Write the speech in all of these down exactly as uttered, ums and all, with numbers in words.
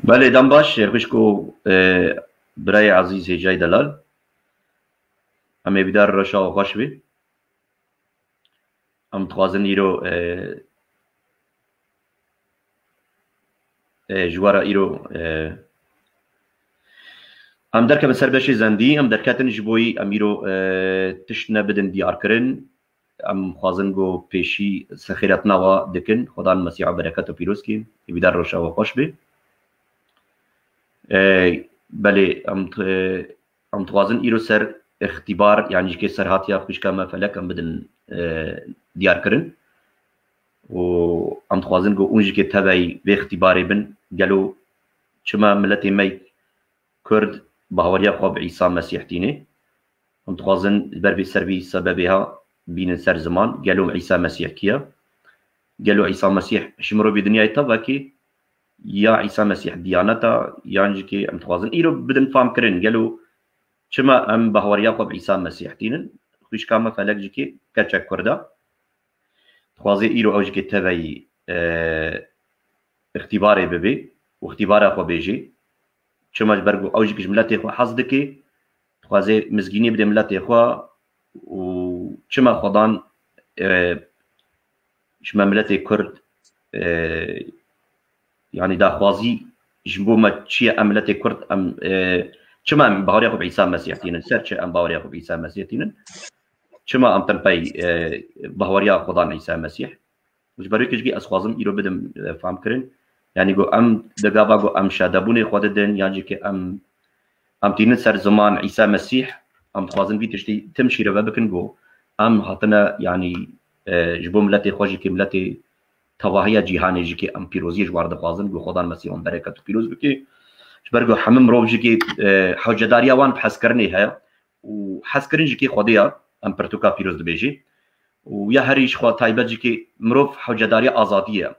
Belê, dem baş, xwişk û, e, birayê ezîz Hêjayî Delal. Em ê bidar reşa xweş bê. Em dixwazin îro, e, e, ji we re îro, e, em derkevin ser beşê zendî, em derketin ji bo yî em îro, e, tişt nebidin diyarkirin. Em xwazin ku pêşî serxêretina we dikin. Xudan Mesîha bereket û pîroz kî. Ê bidar reşa we xweş bê. E, belê, em t-, em dixwazin îro ser îxtîbar, yan jî kê serhatiya xwişka me Felek em bidin, e, diyar kirin. Û em dixwazin ku hûn jî kê tevayî vê îxtîbarê bin, gelo çima miletê me Kurd bahweriya xwe bi Îsa Mesîh tîne? Em dixwazin li ber vê ser vî sebebê ha bînin ser ziman, gelo Îsa Mesîh kî ye? Gelo Îsa Mesîh ji mirovê dinyayê tevekî ya Îsa Mesîh diyaneta, yan jî kê em dixwazin îro bidin fam kirin, gelo çima em bahweriya xwe bi Îsa Mesîh tînin? Xwişka me Felek jî kê keçek Kurd e. Dixwaze îro ew jî kê teveyî, e, îxtîbarê bibê û îxtîbara xwe bêjê. Çima ji ber ku ew jî ji miletê xwe hez dike, dixwaze mizgînî bide miletê xwe û çima Xudan, e, ji me miletê Kurd, e, yanî daxwazî ji bo me çi ye em miletê Kurd, em, e, çima em bahweriya xwe bi Îsa Mesîh tînin? Ser çi em bahweriya xwe bi Îsa Mesîh tînin? Çima em tin pey, e, bahweriya Xudan Îsa Mesîh? Ji ber wê kişkî ez xwazim îro bidim, e, fam kirin. Yanî ku em di gava ku em şadebûnê xwe didin, yan jî ki em, em tînin ser ziman Îsa Mesîh, em dixwazin vî tiştî tim şîrove bikin ku em hatine, yanî, e, ji bo miletê xwe jî ki miletê tevahiya cîhanê jî ki em pîroziyê ji war dixwazin ku Xudan Mesîh wan bereket û pîroz bike. Ji ber ku hemî mirov jî ki, e, hewcedariya wan bi hezkirinê heye û hezkirin jî ki Xwedê ya, em pirtûka pîroz dibêjî. Û ya herî ji xwe taybet jî ki mirov hewcedariya azadî ye.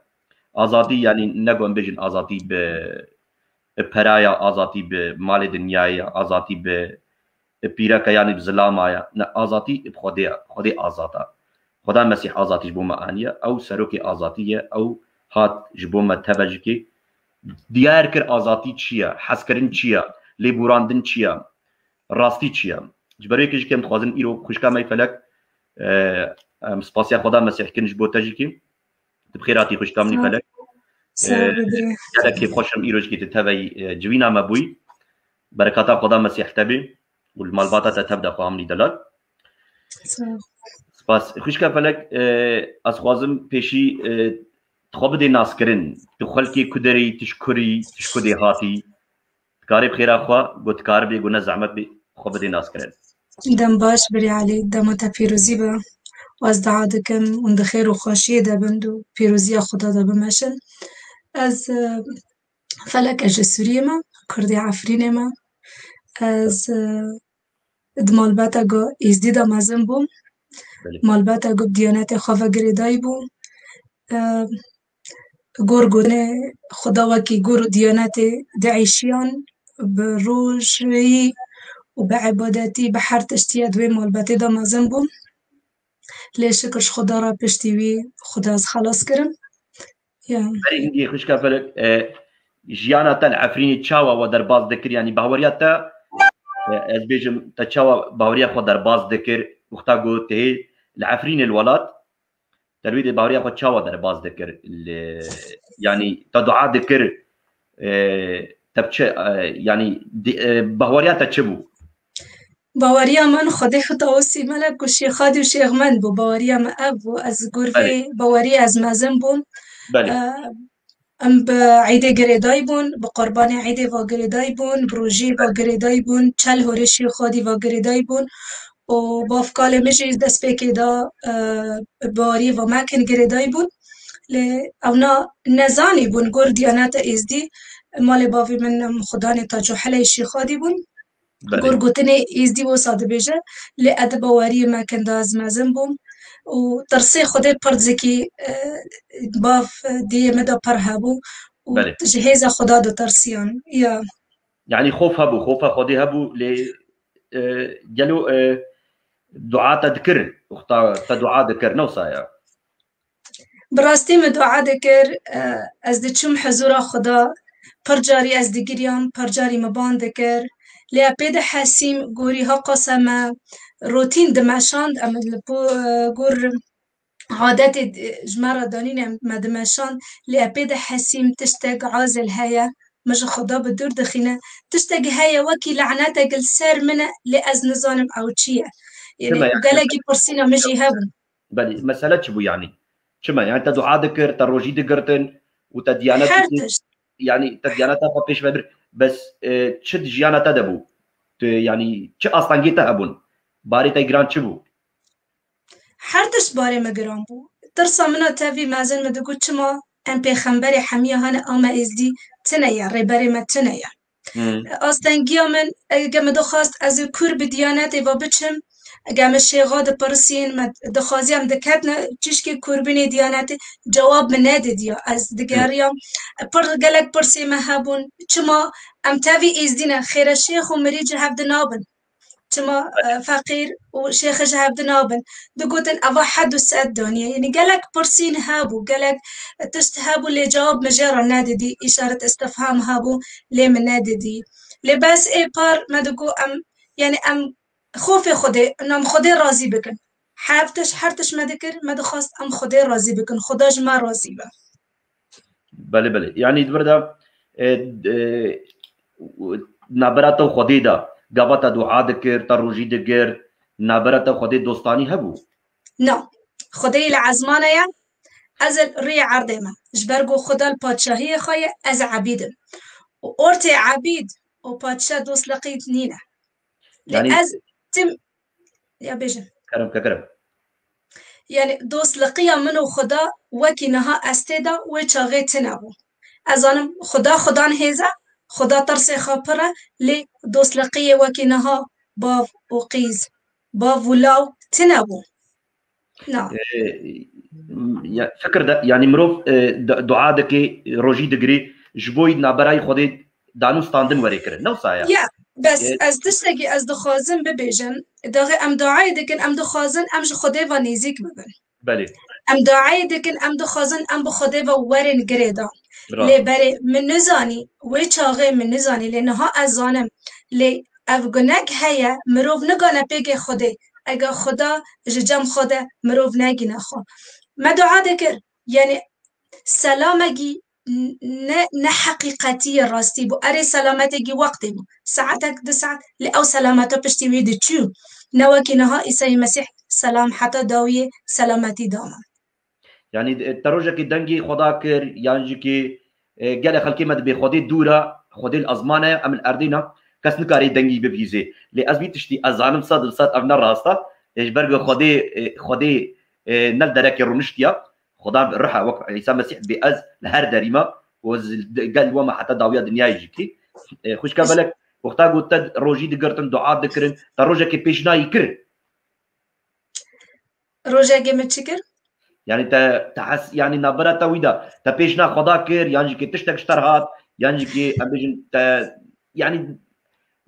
Azadî, yanî ne ku em bêjin azadî bi, bi peraya, azadî bi malê dinyayê, azadî bi, bi pîreka, yanî bi zilama ye. Ne, azadî bi Xwedê ye. Xwedê azad e. Xuda Mesîh azadî ji bo me aniye. Ew serokê azadî ye. Ew hat ji bo me teve jî ki diyar kir azadî çi ye, hezkirin çi ye, lêborandin çi ye, rastî çi ye. Ji ber wê kişkî em dixwazin îro xwişka me Felek, e, em spasiya Xuda Mesîh kin ji bo te jî ki. Tu bi xêr hatî xwişka min Sağ ol. Felek. Sağ ol, E, Bedrî. Gelek kêfxweş im îro jî ki tu teveyî, e, civîna me bûyî. Berekata Xuda Mesîh te bê û li malbata te tev de xwe Amlî Delal. Sağ ol. Spas. Xwişka Felek, e, ez xwazim pêşî, e, tu xwe bidê naskirin. Tu xelkê ku derê yî, tu ji kurî, tu ji ku dê hatî. Dikarê bi xêra xwe, ku dikaribê, ku ne zehmet bê, xwe bidê naskirin. Dem baş, Birê Elî, dema te pîrozî be. Û ez dua dikim û di xêr û xweşiyê de bin û pîroziya Xuda de bimeşin. Ez, e, Felek, ez ji Sûriyê me, Kurdê Efrînê me. Ez, e, di malbata ku Êzdî de mezin bûm. Belê. Malbata ku bi diyanetê xwe ve girêdayî bûm. E, gor gotinê Xuda wekî gor û diyanetê diêşiyan bi rojî û bi ebadetî, bi her tiştî ye di wê malbetê de mezin bûm. Lê şikir ji Xuda re piştî wî Xuda ez xelas kirim. Ya. Berî hingê xwişka Felek, e, jiyana te li Efrînê çawa we derbas dikir? Yanî bahweriya te, e, ez bêjim, te çawa bahweriya xwe derbas dikir? Wexta ku tê li Efrînê li welat, te li wê de bahweriya xwe çawa derbas dikir? Li, yanî te dua dikir, e, te bi çi, e, yanî di-, e, bahweriya te çi bû? Baweriya min Xwedê xwe dawî sî melek û şêxadî û şêxmend bû. Baweriya min ev bû. Ez gor vê Belê. Bawerî ez mezin bûm. Belê. Em bi Eydê girêdayî bûn, bi qurbanê Eydê va girêdayî bûn, bi rojê va girêdayî bûn, çel horê şêxadî va girêdayî bûn. Û bavkalê min jî destpêkê da, e, bi bawerî va mekin girêdayî bûn. Lê ewna nezanî bûn gor diyaneta êzdî malê bavê min em xudanê Taco Heleyê şêxadî bûn. Belê. Gor gotinê êzdî wisa dibêje, lê ez di baweriyê me kin de ez mezin bûm û tirsê Xwedê pir zikî, e, bav, e, diyê min de pir hebû û Belê. Ji hêza Xweda ditirsiyan. Ya. Yanî xof hebû, xofa Xwedê hebû, lê, e, gelo, e, dua te dikir, wexta te dua dikir, ne wisa ye? Bi rastî min dua dikir, e, ez diçûm hizûra Xuda, Pir carî ez digiriyam, pir carî min ban dikir. Lê pê dihesîm gorî haqasa me rotîn dimeşand, em li bo, gor adetê di-, ji me re danîne me dimeşand, lê pê dihesîm tiştek azil heye, min ji Xweda bi dûr dixîne. Tiştek heye wekî lanetek li ser min e, lê ez nizanim ew çi ye. Yanî Çima yani? Gelekî pirsîna min jî hebûn. Belê, mesele çi bû yani? Çima? Yani te dua dikir, te rojî digirtin û te diyanet Her dikir, tişt. Yani te diyaneta xwe pêş ve bir. Bes, e, çi di jiyana te de bû? Tu, yani çi astengê te hebûn? Barê te giran çi bû? Her tişt barê me giran bû. Tirsa min a tevî mezin min digot, çima em pêxemberê hemiya hene ama êzdî tune ye, rêberê me tune ye. Hmm. Astengiya min, ege min dixwast ez ê kûr bi diyanetê ve biçim, ege min şêxa dipirsîn, me dixwaziya em diketine çişkê kûrbînê diyanetê, cewab min nedidiya. Ez digeriyam, pir gelek pirsê me hebûn, çima em tevî êzdî ne, xêre şêx û mirî ji hev di nabin. Çima, e, feqîr û şêxê ji hev di nabin? Digotin, eva hed û sed daniye. Yanî gelek pirsîn hebû, gelek tişt hebû, lê cewab min jê re nedidî. Îşaret istifham hebû, lê min nedidî. Lê bes ê par me digot em, yanî em xofê Xwedê, nam Xwedê razî bikin. Her tişt, her tişt me dikir, me dixwast em Xwedê razî bikin. Xweda ji me razî be. Belê, belê. Yanî di vir de, e, e, nabera te û Xwedê de, gava te dua dikir, te rojî digir, nabera te û Xwedê dostanî hebû? Na. Xwedê li ezmana ye, ez li rûyê erdê me. Ji ber ku Xweda li padşahiyê xwe ye, ez ebîd im. Û ortê ebîd û padşa dostliqî nîne. Lê Yanî ez tim, ya bêjin. Kerem ke kerem. Yanî dostliqiya min û Xweda wekî niha ez tê de wê çaxê tune bû. Ez zanim Xweda, Xwedan hêz e, Xweda tirsê xwe pir e, lê dostliqiyê wekî niha bav û qîz, bav û law tune bû. Na. E, ya, fikir de, yanî mirov, e, du-, dua dike, rojî digirî, ji bo naberayî Xwedê danû standin were kirin. Ne wisa ye? Ya, bes E, ez tiştekî ez dixwazim bibêjim, daxê em duayê dikin, em dixwazin em ji Xwedê ve nêzîk bibin. Belê. Em duayê dikin, em dixwazin em bi Xwedê ve werin girêdan. Rast. Lê berê min nizanî, wê çaxê min nizanî, lê niha ez zanim. Lê ev gunek heye, mirov nigane pêkê Xwedê. Ega Xweda ji cem xwe de mirov negîne xwe. Me dua dikir, yanî selamekî n-, ne, ne heqîqetî ye rastî bû. Erê selametekî wextê bû. Saetek, du saet, lê ew selameta piştî wî diçû. Ne wekî niha Îsayê Mesîh selam heta dawiyê selametî dama. Yanî, e, te rojekê dengê Xweda kir, yan jî kê, e, gelek xelkê me dibê Xwedê dûr e, Xwedê li ezman e, em li erdê ne, kes nikare dengî bibihîzê. Lê ez vî tiştî ez zanim sed li sed ev ne rast e. E, ji ber ku Xwedê, e, Xwedê, e, ne li derekê rûniştiye. Xweda rih e, wek Îsa Mesîh dibê ez li her derî me û ez gel we me heta dawiya dinyayê jî kî. E, xwişka belek wexta ku te rojî digirtin, dua dikirin, te rojekê pêşnayî kir? Rojekê min çi kir? Yanî te, te hes, yanî nabera te wî de, te pêşna Xweda kir, yan jî kê tiştek ji te re hat, yan jî kê, em bêjin, te, yanî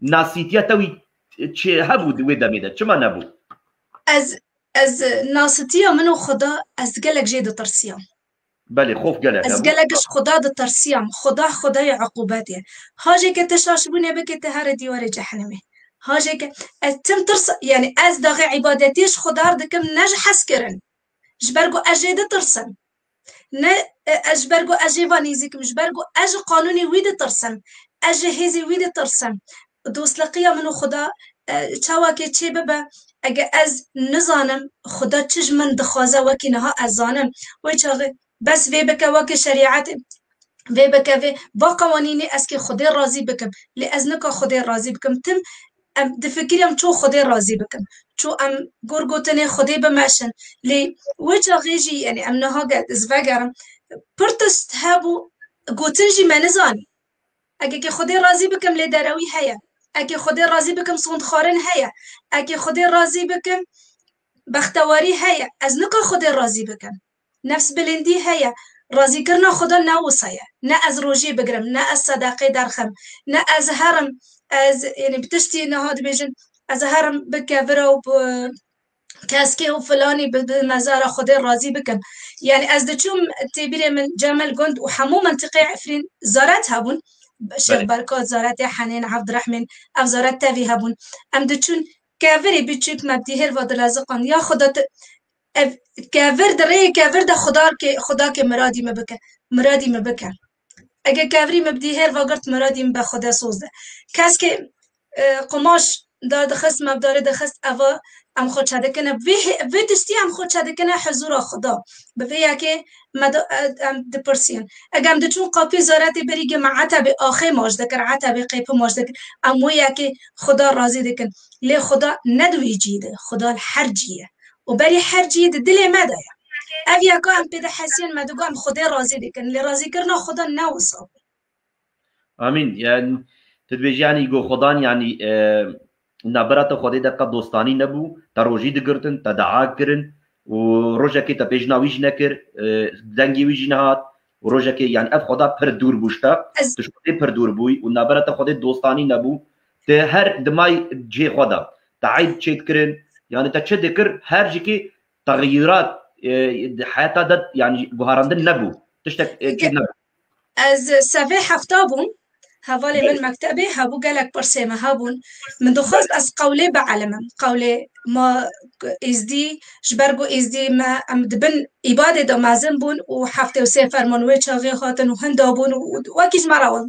nasîtiya te wî çi hebû di wê demê de? Çima nebû? Ez, ez nasîtiya min û Xweda, ez gelek jê ditirsiyam. Belê, xof gelek Ez hebû. Gelek ji Xuda ditirsiyam. Xuda, Xudayê uqûbetê. Hajê ke te şaşbûnê bike, te here dîwarê cehennemê. Hajê ke ez tim tirs, yani ez daxê îbadetî ji Xuda dikim, ne ji hez kirin. Ji ber ku ez jê ditirsim. Ne, e, ez ji ber ku ez jê va nêzîk im, ji ber ku ez ji qanûnê wî ditirsim. Ez ji hêzê wî ditirsim. Dostliqiya min û Xuda, e, çawa ke çê bibe, ege ez nizanim Xuda çi ji min dixwaze, wekî niha ez zanim, wê çaxê bes vê bike wekî şerîetê, vê bike vê, va qewanînê ez kê Xudê razî bikim, lê ez nika Xudê razî bikim. Tim, em, difikiriyam ço Xudê razî bikim. Ço em gor gotinê Xudê bimeşin. Lê wê çaxê jî, yani em niha ge-, ez vegerim, pir tişt hebû, gotin jî me nizanî. Eke ke Xwedê razî bikim, lê derewî heye. Eke Xwedê razî bikim, sondxwarin heye. Eke Xwedê razî bikim, bextewarî heye. Ez nika Xwedê razî bikim. Nefsbilindî heye. Razîkirina Xweda ne wisa ye. Ne ez rojî bigirim, ne ez sedeqê derxim, ne ez herim, ez, yani bi tiştî niha dibêjin, ez herim bi kevira û bi keskê û filanî bi, bi mezara Xwedê razî bikin. Yani ez diçûm têbîrê min Cemel Gund û hemû mentiqê Efrîn zaret hebûn. Şêx Belê. Berkat zaretê Henên, Evdirehmên, ev zaret tevî hebûn. Em diçûn kevirê biçûk me bi dîhêr ve dileziqand. Ya Xuda tu, ev kevir di rêyê kevir de Xuda ke, Xuda ke miradî me bike. Miradî me bike. Ege kevirî me bi dîhêr ve girt miradî me be Xuda soz de. Keskê, e, qumaş dar dixist, me bi darê dixist, eva em xwe çedikine. Vê hê-, vê tiştî em xwe çedikine huzura Xuda. Bi vê yekê me di, e, em dipirsîn. Ege em diçûn qapî zaretê berî ge me etebê axê maç dikir, etebê qêpi maç dikir. Em wê yekê Xuda razî dikin. Lê Xuda ne di wî cî de, Xuda li her cî ye. Û berî her cî di dilê me de ye. Ev yeka em pê dihesiyên me digo em Xwedê razî dikin. Lê razîkirina Xuda ne wisa bû. Amîn. Yani, tu dibêjî, yani, go Xudan, yani, e, navbera te Xwedê de qet dostanî nebû, te rojî digirtin, te dua kirin û rojekê te pêjina wî jî nekir, e, dengê wî jî nehat û rojekê, yani, ev Xweda pir dûr bû ji te, Ez tu ji Xwedê pir dûr bûyî û navbera te Xwedê dostanî nebû, tu her dimayî cihê xwe de, te eyd çêdikirin, yani, te çi dikir, her jikê texyîrat, e, di heyata de, yani, guharandin nebû. Tiştek, e, çê nebû. Ez sevê hefta bûm. Hevalê min Belê. mektebê hebû, gelek pirsê me hebûn. Min dixwest Belê. ez qewlê bielîmim. Qewlê ma êzdî, ji ber ku êzdî me, em di bin îbadê de mezin bûn û heftê û sê ferman wê çaxê hatin û hinda bûn û, û wekî ji me re wan.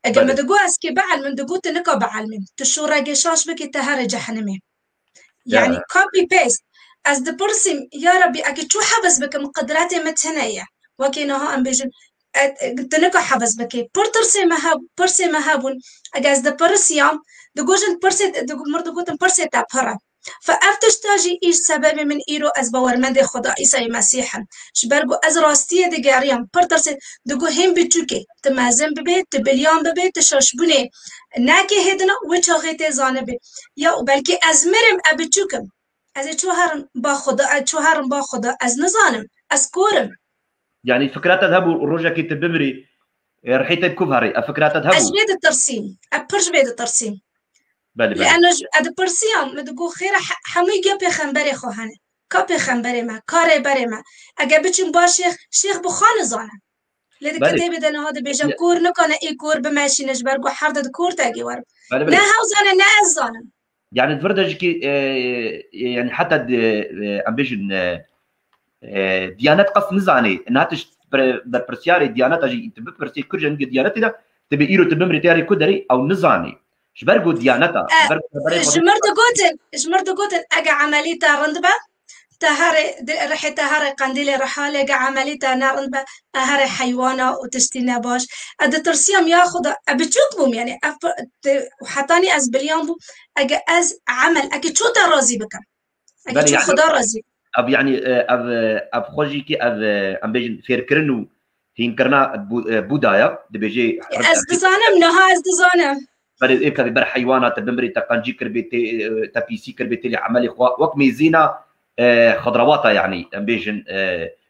Ege Belê. min digot ez kê bielîmim, digot tu nika bielîmî. Tu şû regê şaş bikî, te herê cehenimê. Ya. Yani copy paste. Ez dipirsîm, ya Rabbî, eke çû hefz bikim, qidretê min tune ye. Wekî niha em bêjin, e, e, tu nika hefz bikê. Pir tirsê me heb-, pirsê me hebûn. Eke ez dipirsiyam, digo jin pirsê, digo, mir digotin pirsê te pir e. Fe ev tişta jî îş sebebê min îro ez bawermendê Xweda Îsayê Mesîh im. Ji ber ku ez rastiyê digeriyam, pir tirsê, digo hên biçûkê, tu mezin bibê, tu biliyan bibê, tu şaşbûnê nekê hêdina, wê çaxê tê zanibê. Ya û belkî ez mirim, e biçûk im. Ez ê çû herim ba Xuda, ez çû herim ba Xuda, ez nizanim, ez kor im. Yani fikra te hebû rojekê tu bimirî, e, rihê te ku herê, e fikra te hebû. Ez jê ditirsîm, e pir ji vê ditirsîm. Belê, belê. Li eno ji, e dipirsiyam, min digot xêr e, he-, hemû ge pêxemberê xwe hene. Ka pêxemberê me, ka rêberê me. Ege biçin ba şêx, şêx bi xwe nizane. Lê di Belê. kitêbê de niha dibêje, Ya. kor nikane ê kor bimeşîne ji ber ku her di kor tegê werin. Belê, belê. Ne hew zane, ne ez zanim. Yani di vir de jikî, e, e, yani heta di, e, em bêjin, e, e, diyanet qas nizanê. Niha tu ji pre-, berpirsiyarê diyaneta jî tu bipirsî, kir jî hingê diyanetê de, tu bê îro tu bimrî tê herê ku derê ew nizanê. Ji ber ku diyaneta, E, ji ber ku berê ji xwe mir digotin, ji mir digotin, ege emelî te rind be, te herê, di-, rihê te herê qendîlê riha, lê ge emelî te ne rind be, e herê heywana û tiştî ne baş. E ditirsiyam ya Xuda, e biçûk bûm, yani, ev pi-, te-, hetanî ez biliyan bûm, ege ez emel, ege çû te razî bikim. Ege Belê, çû yani, Xuda razî. ev, yani, e, ev, e, ev xwe jî ki ev, e, em bêjin fêrkirin û hînkirina Bû-, e, Bûda ye, dibêjê Ez dizanim, niha ez dizanim. Berê ê kadî ber heywana te bimirî, te qencî kirbê, tê, e, te pîsî kirbê, tê lê emelê xwe. Wek mêzîna, e, xedrawata, yani, em bêjin, e,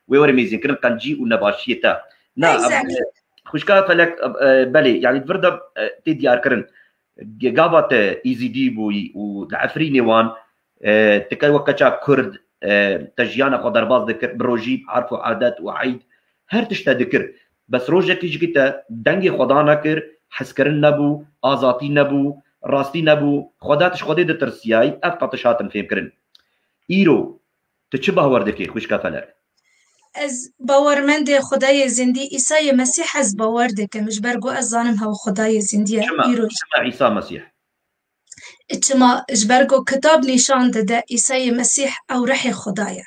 wê were mêzînkirin qencî û nebaşiyê te. Na, em, Exactly. e, xwişka Felek, e, belê, yani, vir de, e, tê diyarkirin. Ge-, gava te Êzîdî bûyî û li Efrînê wan, e, te kay wek keça Kurd, e, te jiyana xwe derbas dikir, bi rojî, bi erf û adet û eyd, her tişt te dikir. Bes rojekî jikî te dengê xwe danekir, hezkirin nebû, azatî nebû, rastî nebû, xwe da tu ji Xwedê ditirsiyayî, ev qetiş hatin fêmkirin. Îro, tu çi bawer dikî, xwişka Felek? Ez bawermendê Xwedayê zindî, Îsayê Mesîh ez bawer dikim, ji ber ku ez zanim hew Xwedayê zindî ye. Çima, Îro çima Îsa Mesîh? Çima? Ji ber ku kitab nîşan dide Îsayê Mesîh ew rihê Xuda ye.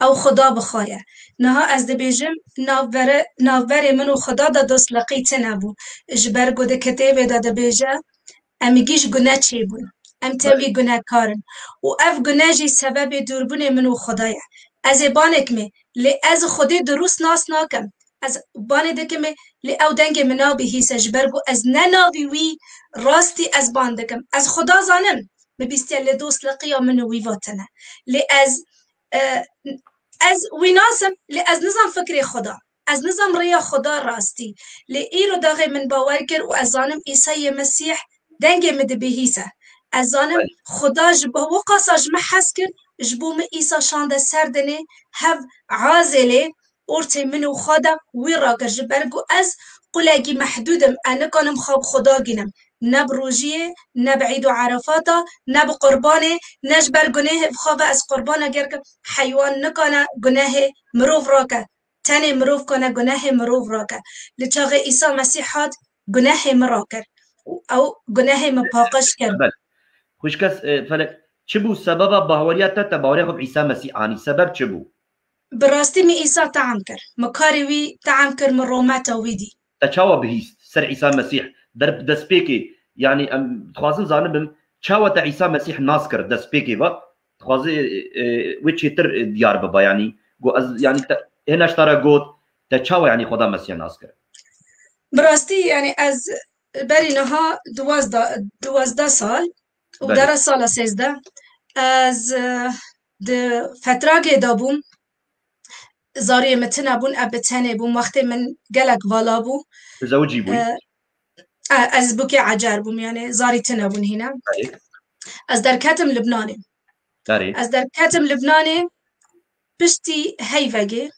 Ew Xuda bi xwe ye. Niha ez dibêjim, navbere-, navberê min û Xuda de dostleqî tune bû. Ji ber ku di kitêbê de dibêje, em gîj gune çêbûn. Em tevî gunekar in. Û ev gune jî sebebê dûrbûnê min û Xuda ye. Ez ê banek me, lê ez Xwedê dirûst nas nakim. Ez banê dikime, lê ew dengê min nabihîse, ji ber ku ez ne navî wî rastî ez ban dikim. Ez Xuda zanim, min bîstiye lê dostleqiya min û wî vatine. Lê ez, e, ez wî nasim, lê ez nizam fikrê Xuda. Ez nizam rêya Xuda rastî. Lê îro daxê min bawer kir û ez zanim Îsayê Mesîh dengê min dibihîse. Ez zanim Xuda ji bo wî qasa ji min hez kir ji bo min Îsa şande ser dinê, hev azêlê ortê min û xwe de wî rakir, ji ber ku ez qulekî mehdûd im, ez nikanim xwe bi Xweda gînim. Ne bi rojiyê, ne bi Îd û Erefata, ne bi qurbanê, ne ji ber gunehê bi xwe ve ez qurban eger kim, heywan nikane gunehê mirov rake. Tenê mirov kane gunehê mirov rake. Li çaxê Îsa Mesîh hat, gunehê min rakir. Û ew gunehê min paqij kir. Belê. Xwişka, e, Felek, çi bû sebeba baweriya te, te baweriya xwe bi Îsa Mesîh anî? Sebeb çi bû? Bi rastî min Îsa team kir. Min karê wî team kir, min rûmeta wî dî. Te çawa bihîst ser Îsa Mesîh? Der destpêkê, yanî em dixwazin zanibin, çawa te Îsa Mesîh nas kir destpêkê ve? Dixwaze, e, e, wê çêtir, e, diyar biba, yanî, got ez, yanî, te, hêna ji te re got, te çawa, yanî, Xweda Mesîh nas kir? Bi rastî, yanî, ez berî niha duwazdeh, duwazdeh sal û Belê. dera sala sêzdeh, ez, e, di fetrakê de bûm, zariyê min tune bûn, ez bi tenê bûm, wextê min gelek vala bû. Tizewicî bûyî? E, e, ez bûkê ecer bûm, yanî zarî tune bûn hîne. Belê. Ez derketim Libnanê. Erê. Ez derketim Libnanê piştî heyvegê.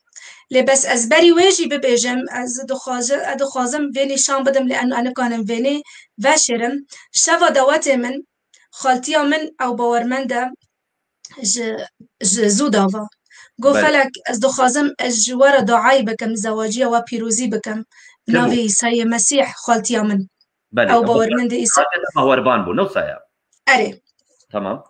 Lê bes ez berî wê jî bibêjim, ez dixwazi-, ez dixwazim vê nîşan bidim, lê ez nikanim vênê veşêrim. Şeva dawetê min, xaltiya min ew bawermend e, ji, ji Zûda va. Got, Belê. Felek, ez dixwazim ez ji we re duayê bikim, zewaciya we pîrozî bikim. Bi Çi bû? navê Îsayê Mesîh, xaltiya min. Belê, Ew ew bawermendê Îsa. Xaltiya te bawerban bû, ne wisa ye? Erê. Tamam.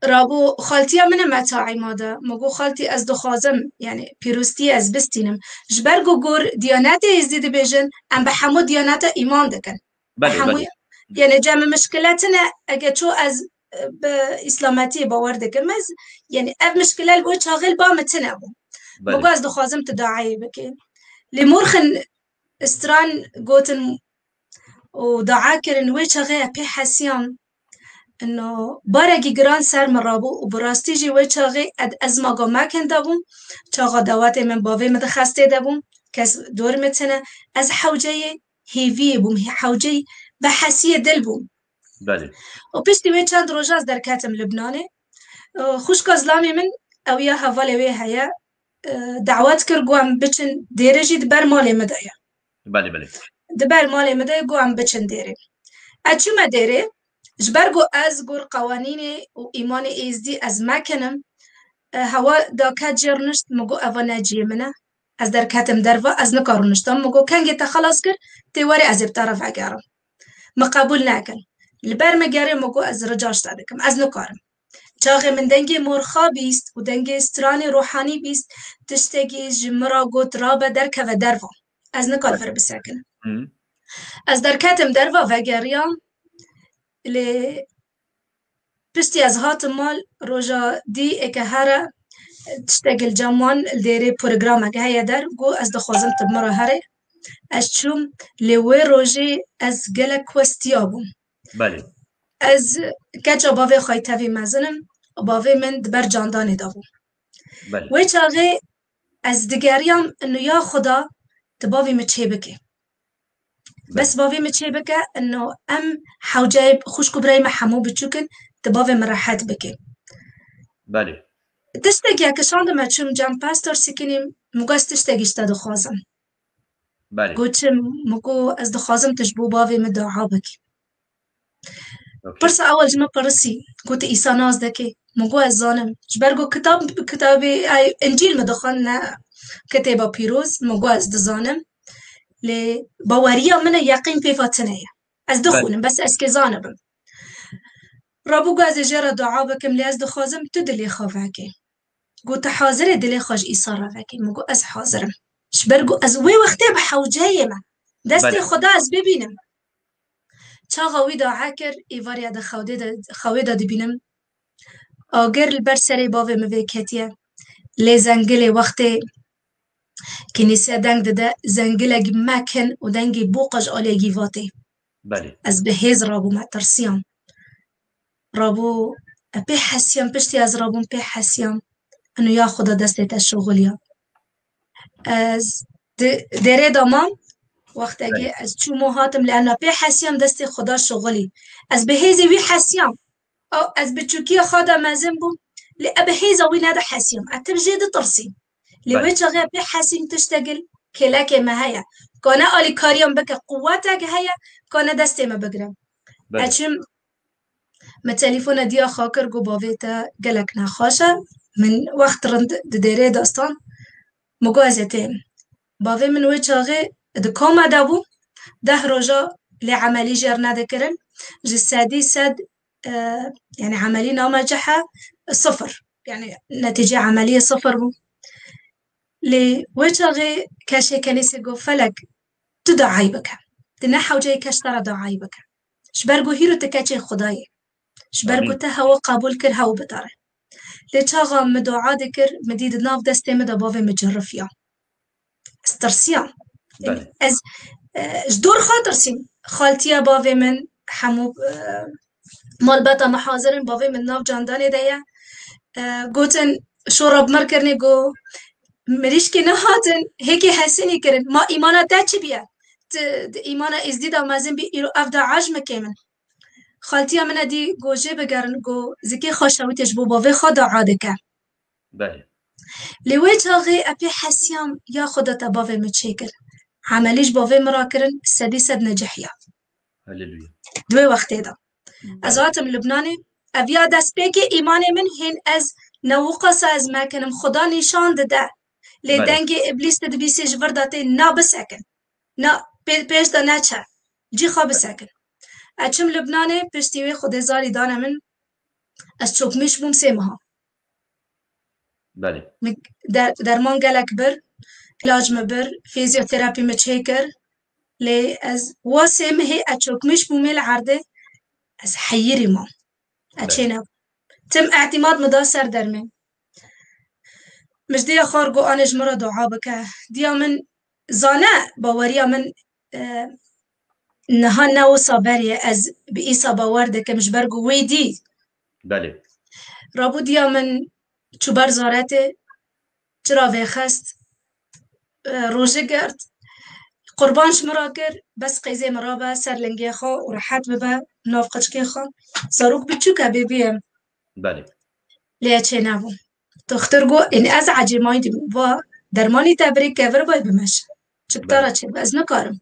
Rabû xaltiya min e me taîma de. Min got, xaltî, ez dixwazim, yanî pîroztiyê ez bistînim. Ji ber ku gor Diyanetê Êzdî dibêjin, em bi hemû diyaneta îman dikin. Belê, Hemû, belê. yanî cem mişkile tune, ege ço ez, e, bi îslametiyê bawer dikim, ez, yanî ev mişkile li wê çaxê li ba min tune bû. Belê. Min got, ez dixwazim tu duayê bikî. Lê morxin stran gotin û dua kirin, wê çaxê ez pê hesiyam. Ino barekî giran ser min rabû û bi rastî jî wê çaxê ed-, ez maga mekin de bûm. Çaxa dawetê min bavê min di xestê de bûm. Kes dor min tune. Ez hewceyê hêviyê bûm, hê-, hewceyê behesiyê dil bûm. Belê. Û piştî wê çend roja ez derketim Libnanê. Û xwişka zilamê min, ew ya hevalê wê heye, e, dawet kir, got em biçin dêrê jî di ber malê min de ye. Belê, belê. Di ber malê min de ye, got em biçin dêrê. Ez çûme dêrê, ji ber ku ez gor qewanînê û îmanê êzdî ez mekinim, e, hewa daket jê rûnişt, min got, eva ne cihê min e. Ez derketim derva, ez nikarim rûniştam. Min got, kengê te xelas kir, tê werê ez ê bi te re vegerim. Min qebûl nekir. Li ber min gerê, min got, ez rica ji te dikim. Ez nikarim. Çaxê min dengê morxa bîst û dengê stranê ruhanî bîst, tiştekî ji min re got, rabe, derkeve derva. Ez nikarim vir bisekinim. Hı. Ez derketim derva, vegeriyam. Lê piştî ez hatim mal, roja dî êke here tiştek li cem wan li dêrê programek heye der, got, ez dixwazim tu bi min re here. Ez çûm, lê wê rojê ez gelek westiya bûm. Belê. Ez keça bavê xwe yê tevî mezin im, bavê min di ber candanê de bû. Belê. Wê çaxê ez digeriyam, ino ya Xuda, tu bavê min çê bike. Belê. Bes bavê min çê bike, ino em hewceyê xwişk û birayê me hemû biçûk in, tu bavê min rehet bike. Belê. Tiştekî ya kişandime çûm cem pastor sikinîm, min got, ez tiştekî ji te dixwazim. Belê. Got, çi? Min got, ez dixwazim tu ji bo bavê min dua bikî. Okey. Pirsa ewel ji min pirsî, got, tu Îsa nas dikî? Min got, ez zanim. Ji ber ku kitab, kitabê, ay, Încîl min dixwend, ne kitêba pîroz, min got, ez dizanim. Lê baweriya min e, yeqîn pê ve tune ye. Ez Belê. dixwînim, bes ez kê zanibim. Rabû got, ez ê jê re dua bikim, lê ez dixwazim tu dilê xwe vekî. Got, tu hazir î dilê xwe ji Îsa re vekî? Min got, ez hazir im. Ji ber ku ez wê wextê bi hewceyê me. Destê Belê. Xuda ez bibînim. Çaxa wî dua kir, êvarî ez di xewdê de, xewê de dibînim. Agir li ber serê bavê min vê ketiye. Lê zengilê wextê kinîse deng dide, zengilek mekin û dengê boqa ji aliyê gîvatê. Belê. Ez bi hêz rabûm, me tirsiyam. Rabû, e, pê hesiyam, piştî ez rabûm pê hesiyam. Eno ya Xuda destê te şixuliya. Ez di, dêrê de mam, wextekê Belê. ez çûm û hatim, lê ena pê hesiyam destê Xuda şixulî. Ez bi hêzê wî hesiyam. Ew, ez biçûkiya xwe de mezin bûm. Lê e bi hêza wî nedihesiyam. E tim jê ditirsîm. Lê wê çaxê pê hesîm tiştegil kêlekê me heye. Kane alîkariyan bike, quwetek heye, kane destê me bigire. Belê. Eçim, me telefona diya xwe kir, got, "Bavê te gelek nexweş e." Min wext rind di dêrê dastan, min got, "Ez ê têm." Bavê min wê çaxê di koma de bû, deh roja lê emelî jê re nedikirin. Ji sedî sed, e, yani emelî name cihe sifir. Yani netîce emeliyê sifir bû. Lê wê çaxê keşê kenîsê got, "Felek, tu duayî bike. Tu ne hewceyê keş te re duayî bike. Ji ber ku hîro tu keçê Xwedayê. Ji ber ku te hewa qebûl kir, hew bidare." Lê çaxa min dua dikir, min dî di nav destê min de bavê min cirifiya. Ez tirsiyam. Belê. Ez, e, ji dor xwe tirsîm. Xaltiya bavê min, hemû, e, malbata min hazir in, bavê min nav candanê de ye. E, gotin, şora bi mir kirinê, got, "Mirîşkê nehatin, hêkê hesînî kirin. Ma îmana te çi bîye? Tu di îmana êzdî de mezin bî, îro ev dua ji min kêm in." Xaltiya min e dî got, "Jê bigerin," got, "Zikê xwe şewitê ji bo bavê xwe dua dike." Belê. Lê wê çaxê e pê hesiyam, "Ya Xweda, te bavê min çêkir." Emelî ji bavê min re kirin, sedî sed necihiya. Haleluya. Di wê wextê de. Belê. Ez hatim Lubnanê, ev ya destpêkê îmanê min, hîn ez ne wiqasa ez mekinim, Xweda nîşan dide. Lê Belê. dengê îblîs tu dibîsî ji vir de tê, "Na bisekin. Na pê-, pêş de neçe. Cî xwe bisekin." Ez çim Lubnanê, piştî wê Xwedê zarî dane min, ez çokmîş bûm sê meha. Belê. Min der-, derman gelek bir, ilac min bir, fîzyoterapî min çêkir. Lê ez wa sê mehê ez çokmîş bûmê li erdê, ez heyirî mam. Ez Belê. çênebûm. Tim îtîmad min da ser dermê. Min ji diya xwe re got, "Anê ji min re dua bike." Diya min zane, baweriya min, e, niha ne wisa berê ye. Ez bi Îsa bawer dikim, ji ber ku wê dî. Belê. Rabû diya min çû ber zaretê, çira vêxist, e, rojê girt, qurban ji min re kir, bes qeyzê min rabe ser lingê xwe û rehet bibe nav qiçkê xwe. Zarok biçûk e, bêbî ye. Belê. Lê ez çênebûm. Doxtor got, "Ên ez ecêmayî dibim." Va, "Dermanî te birê kevir bay bimeşe. Çi bi te Belê. re çêbe, ez nikarim."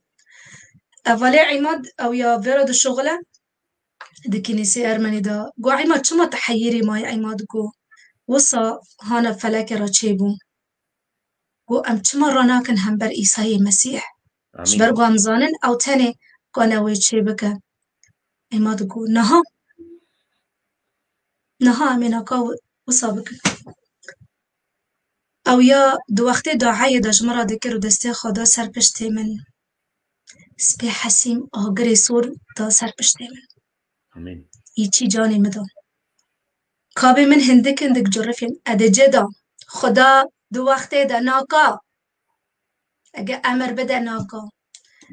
Evalê Îmad, ew ya vê re dişuxile, di kinîsê Ermenî de. Got, "Îmad, çima tu heyirî mayî?" Îmad got, "Wisa hana felekê re çêbû." Got, "Em çima ranakin hember Îsayê Mesîh? Ji Amîn. ber ku em zanin ew tenê kane wê çê bike." Îmad got, "Niha. Niha em ê naka wi-, wisa bikin." Ew ya di wextê duayê de ji min re dikir û destê xwe da ser piştê min. Spê hesîm agirê sor da ser piştê min. Amîn. Îçî canê min da. Kabê min hindik hindik cirifên. Edê cê da. Xuda di wextê de naka. Ege emir bide naka.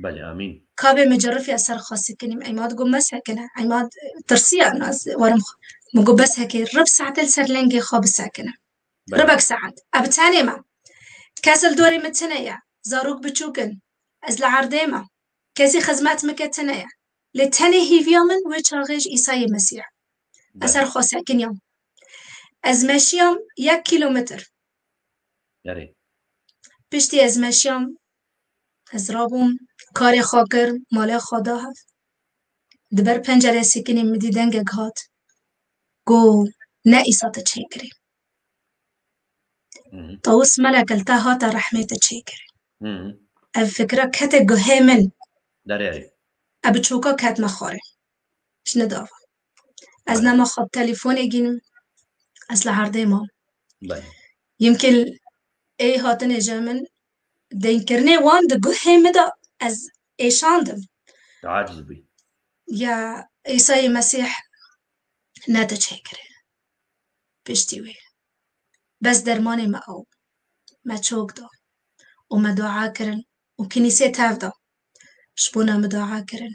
Belê, amîn. Kabê min cirifiya ser xwe sekinîm. Îmad got, "Me sekine." Îmad tirsiya nas werim xwe. Min got, "Bes heke." Rib saetê li ser lengê xwe bisekine. Belê. Ribek saet. Ev tenê me. Kes li dorê min tune ye. Zarok biçûk in. Ez li erdê me. Kesî xizmet min ke tune ye. Lê tenê hîviya min wê çaxê ji Îsayê Mesîh. Ez Belê. ser xwe sekiniyam. Ez meşiyam yek kîlometr. Erê. Piştî ez meşiyam, ez rabûm, karê xwe kir, malê xwe da hev. Di ber pencerê sekinî min dî dengek hat. Got, "Ne Îsa te çêkirî." Hı hı. Tawus melek li te hate rehmê te çêkirî. Hı hı. Ev fikra kete guhê min. Derê. Ev bi çoka ketme xwarê. Ji nidava. Ez Belê. nema xwe telefonê gînim. Ez li erdê mam. Belê. Yimkin ê hatinê ji min deynkirinê wan di guhê min de ez êşandim. Aciz bî. Ya Îsayê Mesîh ne te çêkirê. Piştî wê. Bes dermanê me ew. Me çok da. Û me dua kirin. Û kinîsê tev da. Ji bona me dua kirin.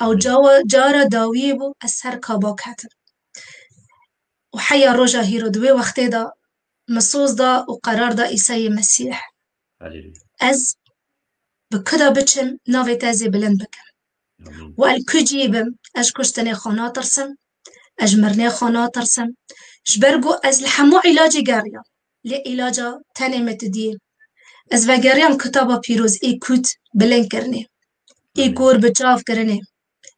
Ew cawa, cara dawiyê bû, ez ser kaba ketim. Û heya roja hîro di wê wextê de me soz da û qerar da Îsayê Mesîh. Haleluya. Ez bi ku de biçim, navê te ez ê bilind bikim. Amîn. Û ez li ku cî bim, ez ji kuştinê xwe natirsim, ez ji mirinê xwe natirsim. Ji ber ku ez li hemû îlacê geriyam, lê îlaca tenê me tu diyê. Ez vegeriyam kitaba pîroz ê kût bilind kirinê, ê kor bi çav kirinê,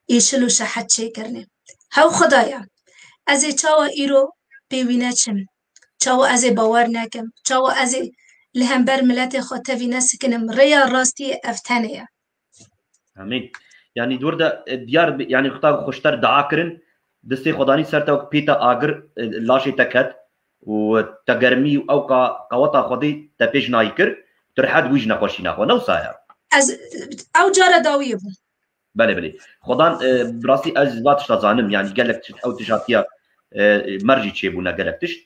ê şil û şehet çêkirinê. Hew Xuda ye. Ez ê çawa îro pê wî neçim? Çawa ez ê bawer nekim? Çawa ez ê li hember miletê xwe tevî nesikinim? Rêya rastiyê ev tenê ye. Amîn. Yanî di wir de, e, diyar bi, yanî xwe ta xweşter dua kirin, destê Xwedanî ser te wek pêta agir, e, laşê te ket û te germî û ew qa-, qaweta Xwedê te pêş nayî kir, tu rehet bûyî ji nexweşîna xwe. Ne wisa ye? Ez, ew cara dawiyê bû. Belê, belê. Xwedan, e, bi rastî ez va tişta zanim, yanî gelek tişt, ew tişt hatiya, e, mer jî çêbûne gelek tişt.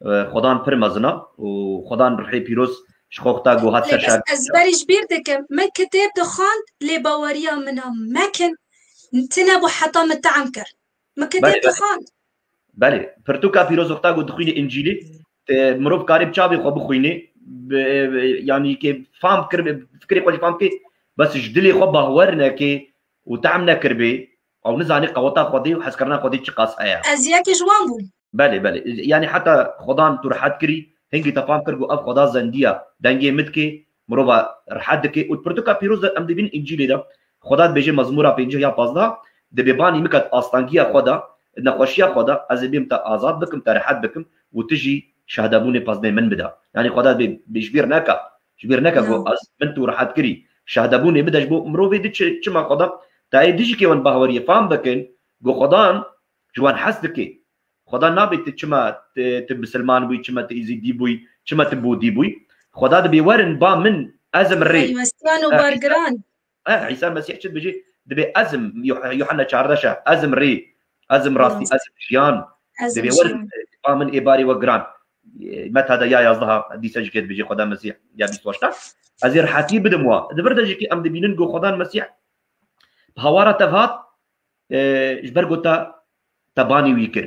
E, Xwedan pir mezin e û Xwedan rihê pîroz ji xwe xta guhat Lê ser ez, şagirtiya. Ez berî ji bîr dikim, min kitêb dixwand, lê baweriya min a mekin, tine bû heta min team kir. Min kitêb Belê, belê. dixwand. Belê, pirtûka pîroz wexta ku dixwînî Încîlê, te mirov karê bi çavê xwe bixwînê, bi, bi, yanî ke fam kir, fikrê xwe jî fam kê, bes ji dilê xwe bahwer nekê û tehm nekiribê, ew nizanê qeweta Xwedê û hezkirina Xwedê çiqas heye. Ez yekê ji wan bûm. Belê, belê. Yanî heta Xwedan tu rehet kirî, hingî te fam kir ku ev Xweda zendiya, dengê min dikê, mirova rehet dike. Û pirtûka pîroz de em dibînin Încîlê de, Xweda dibêje mezmûra pêncî ya pazdeh, dibê banî min ket astangiya xwe de, nexweşiya xwe de, ez ê bêm te azad bikim, te rehet bikim û tu jî şehdebûnê pezdê min bide. Yanî Xweda dibê, bê ji bîr neke, ji bîr neke ku Ya. ez min tu rehet kirî. Şehdebûnê bide ji bo mirovê di çi, çima Xweda, te ê dijikê wan bahweriyê fam bikin, ku Xwedan ji wan hez dike. Xweda nabê tu çima tu, tu bisilman bûyî, çima tu îzîdî bûyî, çima tu bodî bûyî. Xweda dibê werin ba min, ez im rê. Helwestiyan û Eh, bargiran. Eh, Îsa Mesîh çi dibêje? Dibê ez im, Yuh-, Yuhanna çardeh şeh, ez im rê, ez im rastî, Rast. ez im jiyan. Ez Dibê im werin, jiyan. Ba min ê barê we giran. Eh, Meta de ya yazdeha, dîsa jî kê dibêje Xweda Mesîh ya bîst û heşt. Ez ê rehetî bidim wa. Di vir de jî kê em dibînin ku Xweda Mesîh bi hawara te hat, e, ji ber ku te, te banî wî kir,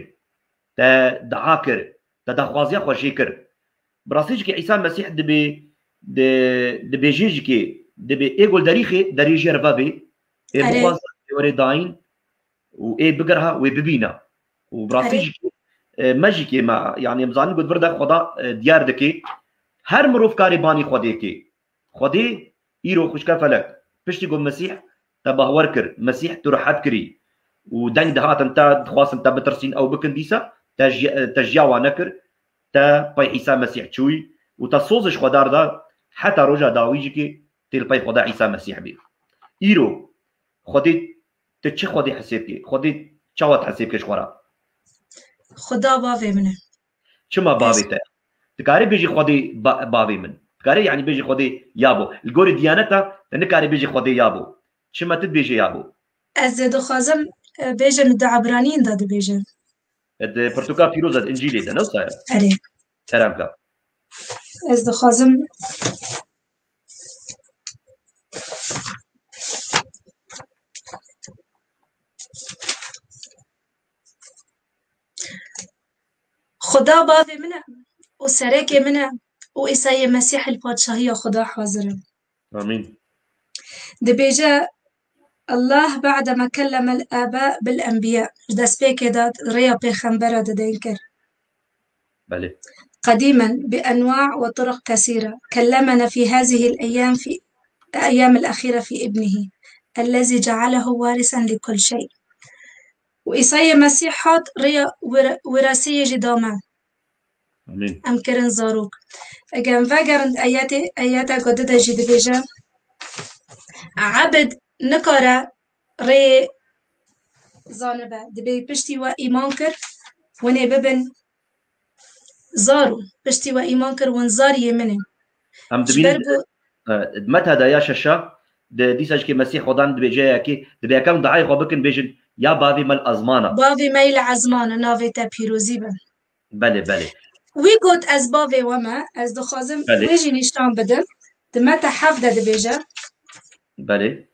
te dua kir, te daxwaziya xwe jê kir. Bi rastî jî kê Îsa Mesîh dibê, di, dibêjê jî kê, dibê ê ku li derî xê, derî jê re vebê, ê Erê. bixwaze, ê were dayîn û ê bigirha, wê bibîne. Û bi rastî Erê. jî kê, e, me jî kê me, yanî em zanin ku di vir de Xweda, e, diyar dike, her mirov karê banî Xwedê kê. Xwedê îro xwişka felek, piştî ku Mesîh te bahwer kir, Mesîh tu rehet kirî û deng dihatin te dixwastin te bitirsîn ew bikin dîsa, te ji, te ji ya wan nekir, te pey Îsa Mesîh çûyî û te soz ji Xwedar da heta roja dawî jî kê tê li pey Xweda Îsa Mesîh bî. Îro Xwedê tu çi Xwedê hesêb kê? Xwedê çawa dihesêb kê ji xwe re? Xweda bavê min e. Çima Ez bavê te? Dikarî bêjî Xwedê ba-, bavê min. Dikarî, yanî, bêjî Xwedê yabo. Li gorî diyaneta te nikarî bêjî Xwedê yabo. Çima tu dibêjî yabo? Ez ê dixwazim, e, bêjim di Ebraniyên de dibêje. E, di pirtûka pîroz de, di Încîlê de, ne wisa ye? Erê. Kerem ke. Ez dixwazim Xuda bavê min e û serekê min e û Îsayê Mesîh li padşahiya Xuda hazir e. Amîn. Dibêje, Allah بعدما كلم الآباء بالأنبياء. Ji destpêkê de rêya pêxembera didên kir. Belê. قديما بأنواع وطرق كثيرة كلمنا في هذه الأيام، في الأيام الأخيرة في ابنه الذي جعله وارثا لكل شيء. Û Îsayê Mesîh hat rêya wir-, wirasiyê jî da me. Amîn. Em kirin zarok. Eger em vegerin eyetê, eyeta ku dide jî dibêje, Ebd nikare rê zanibe. Dibê piştî we îman kir, hûn ê bibin zar û piştî we îman kir, hûn zariyê min in. Em Ji ber dibînin, ku e, di Meta de ya şeşa, di dîsa jî kê Mesîh Xudan dibêje yekê, dibê yekem duayê xwe bikin, bêjin, Ya bavê me li ezmana. Bavê me yê li ezmana, navê te pîrozî be. Belê, belê. Wî got, Ez bavê we me, ez dixwazim Belê. wê jî nîşan bidim. Di Meta heft de dibêje. Belê.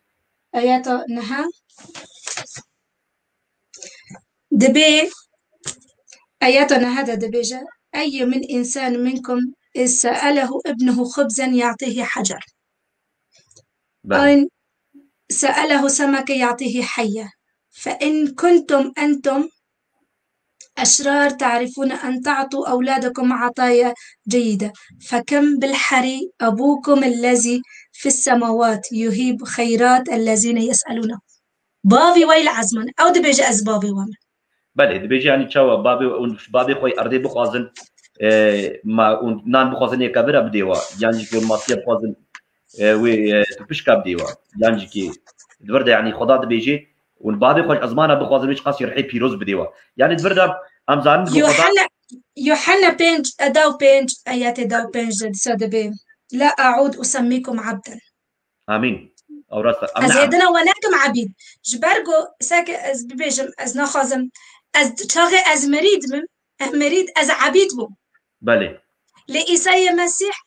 Eyeta nehe. Dibê, eyeta nehe de dibêje, Eyye min insanu minkum iz se'elehu ibnuhu xubzen ya'tihi hacer. Belê. Ayn se'elehu semeke ya'tihi hayye. Fe in kuntum entum الأشرار تعرفون أن تعطوا أولادكم عطايا جيدة، فكم بالحري أبوكم الذي في السماوات يهيب خيرات الذين يسألونه. Bavê we yê li ezman, ew dibêje, ez bavê we me. Belê, dibêje, yanî çawa bavê, hûn bavê xwe yê erdê bixwazin, e, ma hûn nan bixwazin yê kevira bidê we, yan jî ku masiya bixwazin, e, wê, e, tu pişka bidê we, yan jî ki di vir de, yanî Xweda dibêje, hûn bavê xwe ji ezmana bixwazin, wê çiqas yê rihê pîroz bidê we. Yanî di vir de em zanin ku Xweda Yohanna, Yohanna pênc, e, da û pênc, ayetê da û pênc de disa dibê, "La aud usammikum abden." Amîn. Ew rast e. Em Ez ne hêdina we nekim ebîd. Ji ber ku seke ez bibêjim, ez naxwazim, ez çaxê ez mirîd bim, em mirîd, ez ebîd bûm. Belê. Lê Îsayê Mesîh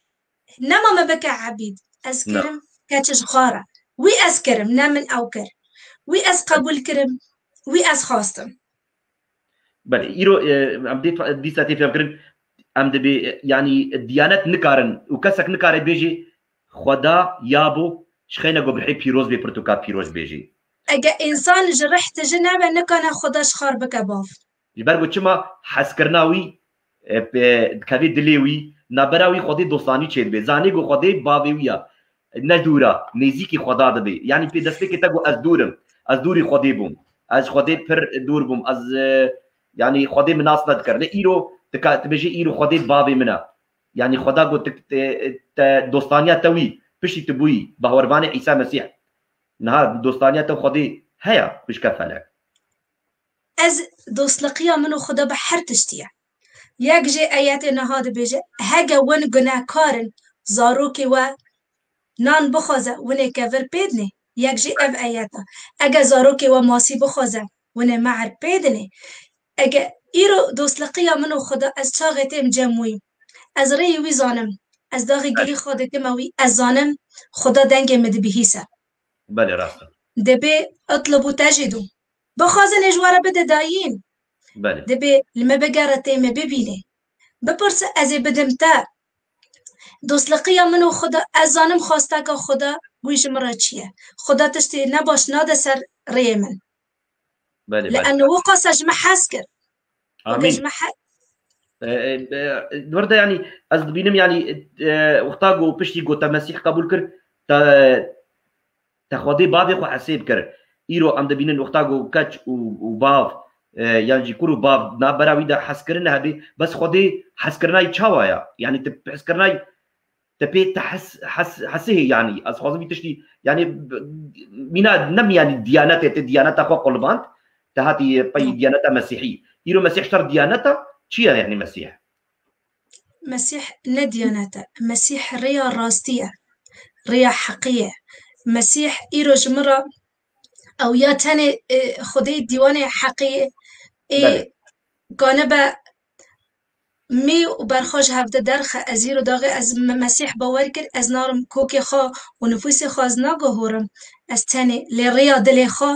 nema me bike ebîd. Ez Ne. kirim keç ji xwe re. Wî ez kirim, ne min ew kir. Wî ez qebûl kirim, wî ez xwastim. Belê, îro, e, em dê, dîsa tê fêmkirin, em dibê, e, yanî diyanet nikarin û kesek nikare bêjê, Xweda ya bo, ji xeyne ku bi rihê pîroz bê, pirtûka pîroz bêjê. Ege însan ji rih tije nebe, nikane Xweda ji xwe re bike bav. Ji ber ku çima hezkirina wî, e, pe-, dikevê dilê wî, navbera wî Xwedê dostanî çêdibe. Zanê ku Xwedê bavê wî ya. Ne dûr e, nêzîkî Xweda dibe. Yanî pê destpêkê te got, "Ez dûr im. Ez dûrî Xwedê bûm. Ez ji Xwedê pir dûr bûm. Ez, e, yanî Xwedê min nas nedikir." Lê îro tu ka-, tu bêjî, "Îro Xwedê bavê min e." Yanî Xweda got, te, te, te dostaniya te wî, piştî tu bûyî bawervanê Îsa Mesîh. Niha dostaniya te Xwedê heye, pişka felek. Ez dostliqiya min û Xuda bi her tiştî ye. Yek jê eyetê niha dibêje, hege win gunehkar in, zarokê we nan bixwaze, winê kevir pê dinê. Yek jê ev eyet e. Ege zarokê we masî bixwaze, winê meher pê dinê. Ege îro dostliqiya min û Xuda, ez çaxê têm cem wî. Ez rêyê wî zanim. Ez daxî gilî xwe dikime wî. Ez zanim Xuda dengê min dibihîse. Belê, rast e. Dibê itlibu tejidu. Bixwazin ê ji we re bide dayîn. Belê. Dibê li me bigere tê me bibînê. Bipirse ez ê bidim te. Dostliqiya min û Xuda, ez zanim xwesteka Xuda wî ji min re çi ye. Xuda tiştê nebaş nade ser rêyê min. Belê, Li belê. eno wiqasa ji min hez kir. Amîn. Ji min he- E, e, e, di vir de, yanî, ez dibînim, yanî, e, wexta ku piştî ku te Mesîh qebûl kir, te, te Xwedê bavê xwe hesêb kir. Îro em dibînin wexta ku keç û, û bav, e, yan jî kur û bav navbera wî de hezkirin hebe, bes Xwedê hezkirinayî çawa ya? Yanî tu hezkirinayî te pê te hes, hes, hesihê, yanî, ez xwazim vî tiştî, yanî, b-, mîna, ne mîyanî diyanetê, te diyaneta xwe qulband, te hatî pey Hı. diyaneta Mesîhî. Îro Mesîh şer diyaneta çi ye, yanî Mesîh? Mesîh ne diyanet e. Mesîh rêya rastî ye. Rêya heqî ye. Mesîh îro ji min re ew ya tenê, e, Xwedê dîwanê heqî ê Belê. kanibe mî û berxwe ji hevde derxe. Ez îro daxê ez me-, Mesîh bawer kir, ez narim kokê xwe û nifûsê xwe ez naguhorim. Ez tenê lê rêya dilê xwe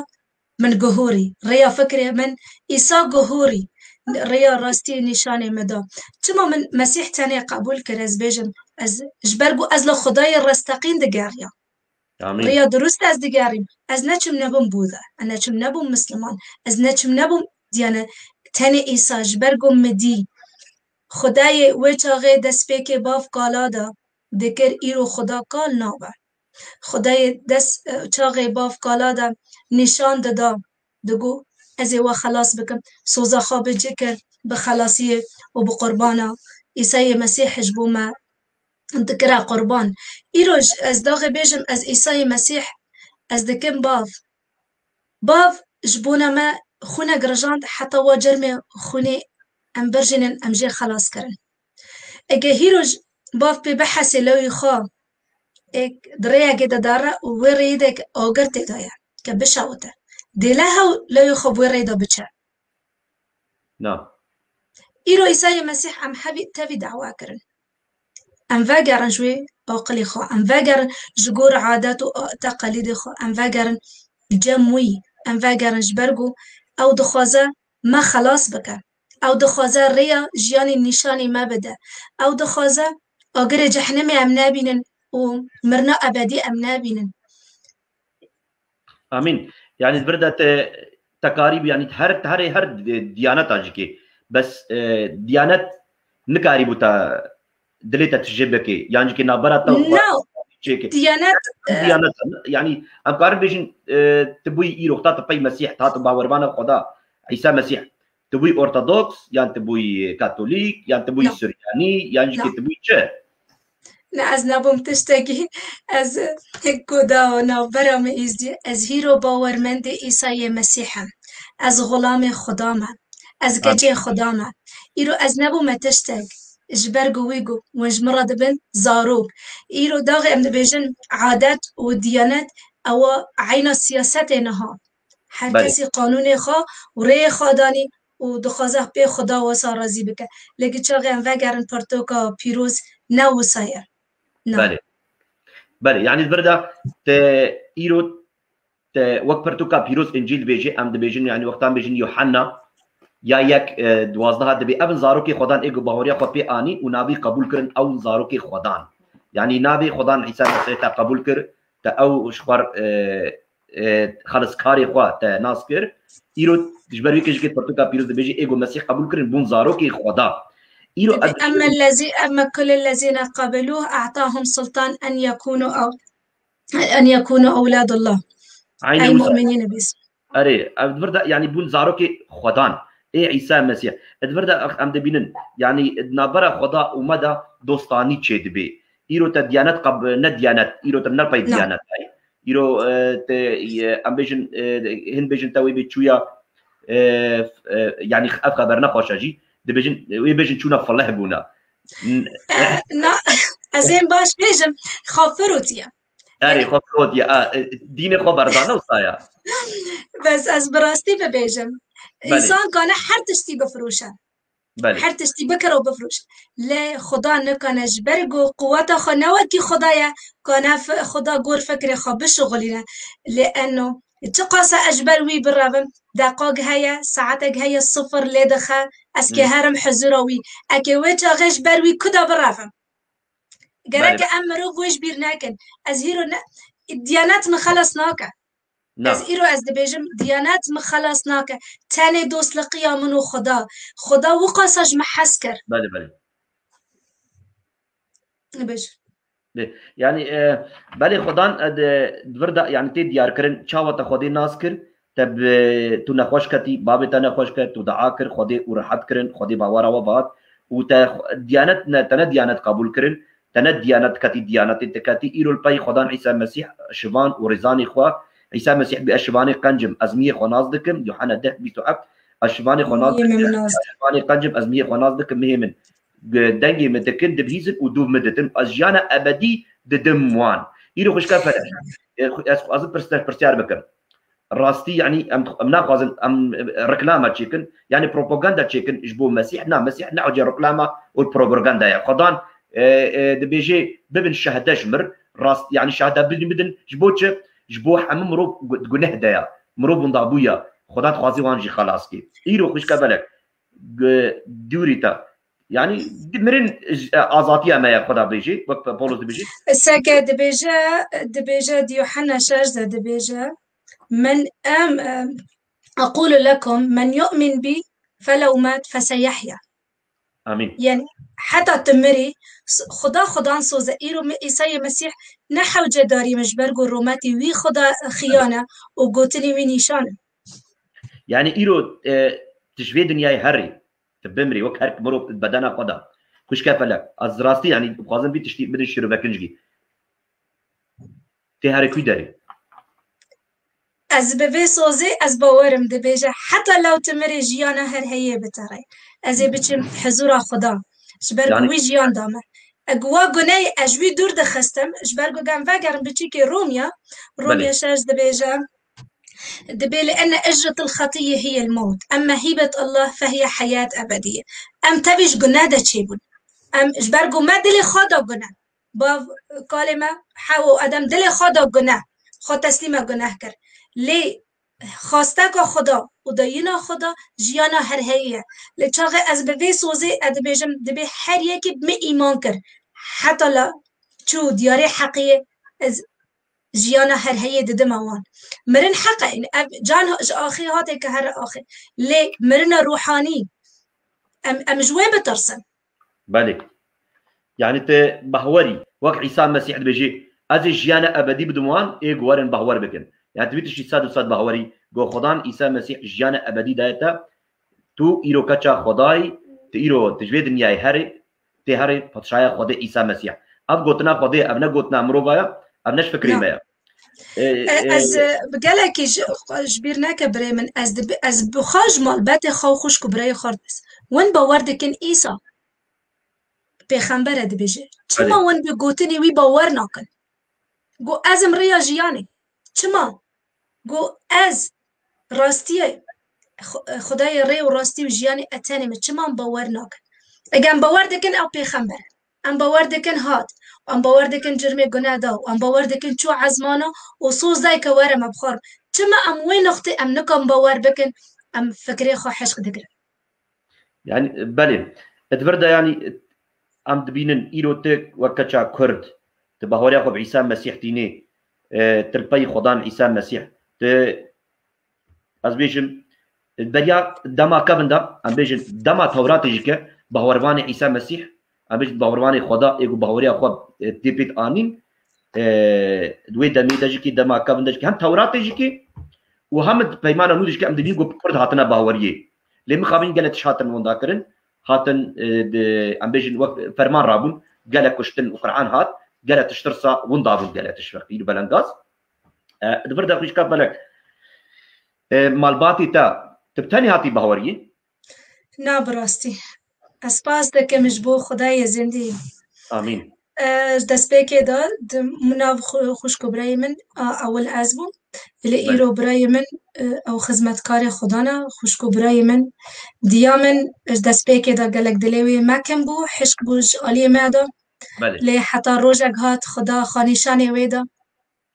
min guhorî. Rêya fikrê min Îsa guhorî. Rêya rastiyê nîşanê min da. Çima min Mesîh tenê qebûl kir, ez bêjim, ez ji ber ku ez li Xwedayê resteqîn digeriya. Amîn. Rêya dirust ez digerîm. Ez neçim nebûm Bûda. Ez neçim nebûm Misliman. Ez neçim nebûm, yani, tenê Îsa ji ber ku min dî. Xwedayê wê çaxê destpêkê bav kala da, dikir îro Xuda kal nabe. Xwedayê dest, e, çaxê bav kala da nîşan dida, digo, ez ê we xelas bikim. Soza xwe bi cî kir, bi xelasiyê û bi qurbana Îsayê Mesîh ji bo me dikira qurban. Îroj ez daxê bêjim, ez Îsayê Mesîh, ez dikim bav. Bav ji bona me xûnek rijand, heta wa cermê xûnê em birjînin, em jê xelas kirin. Ege hîroj bav pê bihesê lewî xwe, ê di rêyekê de dare û wê rêyê de agir tê de ye, ke bişewite. Dê le hew lewî xwe bi wê rêyê de biçe. Na. Îro Îsayê Mesîh em hevî, tevî dawa kirin. Em vegerin ji wê aqilê xwe, em vegerin ji gor adet û teqelîdê xwe, em vegerin cem wî, em vegerin ji ber ku ew dixwaze me xelas bike. Ew dixwaze rêya jiyanê nîşanî me bide. Ew dixwaze agirê cehnimê em nebînin û mirina ebedî em nebînin. Amîn. Yanî di vir de te, te karî bû, yanî her, her, her di-, diyaneta jî kê Bes, e, Diyanet nikarîbû te dilê te tije bike. Yan jî ke navbera te û xwe çêke. Diyanet, e, Diyanet, yanî em karin bêjin, e, tu bûyî îro ta tu pey Mesîh, ta tu bawermana Xweda, Îsa Mesîh. Tu bûyî Ortodoks, yan tu bûyî Katolîk, yan tu bûyî Suryanî, yan jî ke tu bûyî çi? Ne, ez nebûm tiştekî. Ez, e, ku da navbera me îzdî, ez hîro bawermendê Îsayê Mesîh im. Ez xulamê Xuda me. Ez keçê Xuda me. Îro ez nebûme tiştek. Ji ber ku wî ku hûn ji min re dibin zarok. Îro daxê em dibêjin adet û diyanet, ewa eyna siyasetê niha. Her kesî qanûnê xwe û rêyê xwe danî û dixwaze pê Xuda wisa razî bike. Lê çaxê em vegerin pirtûka pîroz ne wisa ye. Na. Belê. Belê, yanî di vir de te îro te wek pirtûka pîroz Încîl dibêje, em dibêjin, yanî wextan bêjin Yuhanna, ya yek, e, duwazdeha dibê, ev in zarokê Xwedan ê ku bahoriya xwe pê anî û navî qebûl kirin, ew in zarokê Xwedan. Yanî navê Xwedan Îsa Mesîh te qebûl kir, te ew ji xwe, e, e, xeliskarê xwe te nas kir. Îro ji ber wî ke ji ke pirtûka pîroz dibêje, ê ku Mesîh qebûl kirin, bûn zarokê Xweda. Îro Dibê, "Emme lezî, emme kulil lezîne qebelûh, e'tahum sultan en yekûnû ew, en yekûnû ewladullah." Ey mu'minîne bîs. Erê, ev di vir de, yanî bûn zarokê Xwedan. Ê Îsa Mesîh. Di vir de em dibînin, yanî di navbera Xweda û me de dostanî çêdibê. Îro te diyanet qab-, ne diyanet, îro te ne pey diyanet heye. Îro, e, te, e, em bêjin, e, hin bêjin te wê bê çûya, e, f-, e, yanî ev xeber nexweş e jî. Dibêjin, wê bêjin çûna fileh bûna. N-, E, na, ez ên baş bêjim, xwe firotiye. Erê, xwe firotiye. A, e, dînê xwe berdane wisa ya. Bes ez bi rastî bibêjim. Belê. Însan kane her tiştî bifroşe. Belê. Her tiştî bikir û bifroş. Lê Xuda nikane ji ber ku quweta xwe ne wekî Xuda ye, kane fi-, Xuda gor fikrê xwe bişixulîne. Lê eno, çiqasa ez ji ber wî birevim, deqak heye, saetek heye, sifir lê dixe, ez kê Hı. herim hizûra wî. Eke wê çaxê ji ber wî kuda birevim. Gerek Belê. e em mirov wê ji bîr nekin. Ez hîro ne, diyanet min xelas nake. Na. Ez îro ez dibêjim, diyanet min xelas nake. Tenê dostliqiya min û Xuda. Xuda wiqasa ji min hez kir. Belê, belê. Bêj. Bê, yanî, e, belê Xudan, e, di, di vir de, yanî tê diyarkirin, çawa te Xwedê nas kir, te bi, tu nexweş ketî, babê te nexweş ket, tu dua kir, Xwedê û rehet kirin, Xwedê bawara we bihat, û te xwe-, diyanet ne, te ne diyanet qebûl kirin, te ne diyanet ketî, diyanetê te ketî, îro li pey Xwedan Îsa Mesîh şivan û rêzanê xwe, Îsa Mesîh bî ez şivanê qenc im, ez miyê xwe nas dikim, Yuhanna deh bîst û heft, ez şivanê xwe nas Miyê dikim, min nas ez şivanê qenc im, ez miyê xwe nas dikim, mihê min, e, dengê min dikin, dibihîzin û dûv min didin, ez jiyana ebedî didim wan. Îro xwişka felek, e, xwe-, ez xwazim pirs-, te pirsyar bikim. Rastî, yanî em, em naxwazin em, e, reklama çêkin, yanî propaganda çêkin ji bo Mesîh. Na, Mesîh ne hocê reklama û propaganda ye. Xudan, e, e, dibêje, "Bibin şehde ji mir." Rast, yanî şehde bidin, bidin. Ji bo çi? Ji bo hemû mirov gu-, guneh de ye. Mirov winda bûye. Xuda dixwaze wan jî xelas kê. Îro xwişka belek. Gu-, dûrî te. Yanî di mirin, e, azatiya me ye, Xuda bêjê, wek Paulus dibêjê. Seke dibêje, dibêje di Yuhanna şeş de dibêje, "Men em, em, aqulu lekum, men yu'min bi felew mat feseyahya." Amîn. Yani heta tu mirî, s-, Xuda Xudan soze îro me-, Îsayê Mesîh ne hewce darî min ji ber ku rûmetî wî Xuda xiyane û gotinî wî nîşane. Yani îro, e, tu ji vê dinyayê herî, tu bimrî, wek her mirov bedena xwe de. Xwişke felek. Ez rastî, yani, dixwazim vî tiştî bidin şirovekin jî. Tê herî kû derê? Ez bi vê sozê, ez bawerim dibêje, heta law tu mirê jiyana her heyê biterê. Ez ê biçim hizûra Xuda. Ji ber ku Yani wî jiyan da me. Eg wa guneyê ez wî dûr dixistim, ji ber ku gem vegerim biçîkê Romya, Romya Belê. şeş dibêje, dibê li enne ecretil xetiyye hiyel mewt, emme hîbet Allah fehiye heyat ebediye. Em tevî ji guneh de çêbûn. Em ji ber ku me dilê xwe da guneh. Bav, kalê me, Hewa û Edem dilê xwe da guneh. Xwe teslîme guneh kir. Lê xwasteka Xuda û dayîna Xuda jiyana herheyî ye. Lê çaxê ez bi vê sozê ez dibêjim, dibê her yekî bi min îman kir. Heta la çû diyarê heqiyê ez jiyana herheyê didime wan. Mirin heq e, ev can ji axê hate ke here axê. Lê mirina ruhanî, Em, em ji wê bitirsin. Belê. Yani te bahwerî, wek Îsa Mesîh dibêjê, ez ê jiyana ebedî bidim wan, ê ku werin bahwer bikin. Yani tu vî tiştî sed û sed bahwerî, ku Xudan Îsa Mesîh jiyana ebedî daye te, tu îro keça Xwedayî, tu îro tu ji vê dinyayê herê, tê herê padşaya Xwedê Îsa Mesîh. Ev gotina Xwedê ye, ev ne gotina mirova ye, ev ne ji fikrê me ye. E, ez, e, bi gelekî ji, ji bîr neke birê min, ez dibi-, ez bi xwe ji malbetê xwe û xwişk û birayê xwe re dibêjim. Win bawer dikin Îsa pêxember e dibêje. Çima win bi gotinê wî bawer nakin? Got, ez im rêya jiyanê. Çima? Got, ez rastiyê, Xu-, Xwedayê rê û rastî û jiyanê, e tenê me. Çima em bawer nakin? Eger em bawer dikin, ew pêxember e. Em bawer dikin hat. Em bawer dikin cirmê gune da. Em bawer dikin çû ezmana û soz dayke were me bixwar. Çima em wê noqtê em nikan bawer bikin, em fikrê xwe hişk digirin? Yani, belê. Di vir de, yani, em dibînin îro tu wek keça Kurd, tu bahweriya xwe bi Îsa Mesîh tînê, e, tu li pey Xwedan Îsa Mesîh, tu, ez bêjim, beriya dema kevin de, em bêjin, dema Tewratê jî ke bahwervanê Îsa Mesîh, em bêjin, bahwervanê Xweda, ê ku bahweriya xwe, e, tê pêt anîn, e, di wê demê de jî kê, dema kevin de jî kê, hem Tewratê jî kê û hem di Peymana Nû de jî kê, em dibînin ku bi Kurd hatine bahweriyê. Lê mixabin gelek tişt hatin winda kirin, hatin, e, di, em bêjin wek ferman rabûn, gelek kuştin û Qur'an hat, gelek tişt tirsa winda bûn, gelek tişt wextî li belengaz. E, di vir de xwişka Felek, e, malbatê te, tu bi tenê hatî bahweriyê? Na, bi rastî. Ez spas dikim ji bo Xwedayê zindî. Amîn. E, ji destpêkê de di nav xwe-, xwişk û birayê min, a, ewil ez bûm. Lê îro birayê min, e, ew xizmetkarê Xudan e, xwişk û birayê min, diya min, ji destpêkê de gelek dilê wê mekin bû, hişk bû ji aliyê me de. Belê. Lê heta rojek hat, Xuda xwe nîşanê wê da.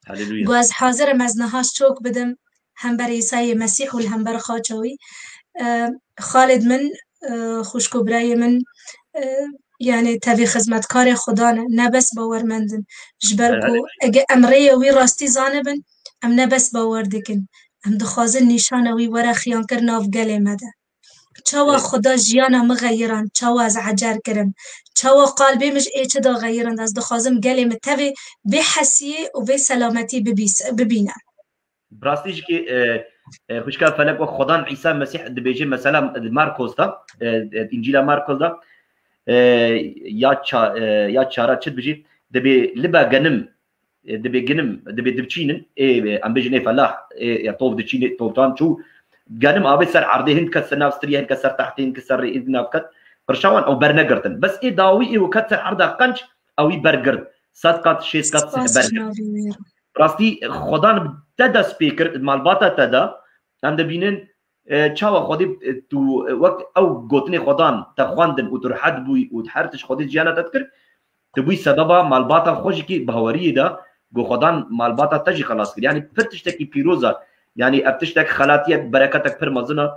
Haleluya. Got, ez hazir im, ez niha şok bidim hember Îsayê Mesîh û li hember xaça wî. E, Xalid min, e, xwişk û birayê min, e, yani tevî xizmetkarê Xudan e, ne bes bawermend in. Ji ber ku ege em rêya wî rastî zanibin, em ne bes bawer dikin. Em dixwazin nîşana wî were xiyankir nav gelê me de. Çawa Xuda jiyana min xeyirand, çawa ez ecer kirim, çawa qalbê min ji ê çi da xeyirand, ez dixwazim gelê min tevê vê hesiyê û vê selametî bibîs-, bibîne. Bi rastî jî kê, e, e, xwişka Felek wek Xudan Îsa Mesîh dibêje, mesela di Markos de, e, e, Încîla Markos de, e, ya ça-, e, ya çara çi dibêje, dibê liba genim, e, dibê ginim, dibê dibçînin, ê, e, em bêjin ê felah, ê, ya tov diçînê, tovtan çû, genim avê ser erdê, hin kes ser nav stiriyê, hin kes ser tehtê, hin kes ser rê, hin nav ket, qirşa wan ew bernegirtin. Bes ê dawî ê û ket ser erda qenc, ew wî bergirt. Sed qat, şêst qat bergirt. Rastî, Xudan te dest pê kir, malbata te de, em dibînin, e, çawa Xwedê, e, tu, e, wek ew gotinê Xwedan te xwendin û tu rihet bûyî û her tişt Xwedê jiyana te dikir, tu bûyî sebeba malbata xwe jî kê baweriyê de, ku Xwedan malbata te jî xelas kir. Yani pir tiştekî pîroz e. Yani ev tiştek xelatiyek, bereketek pir mezin e,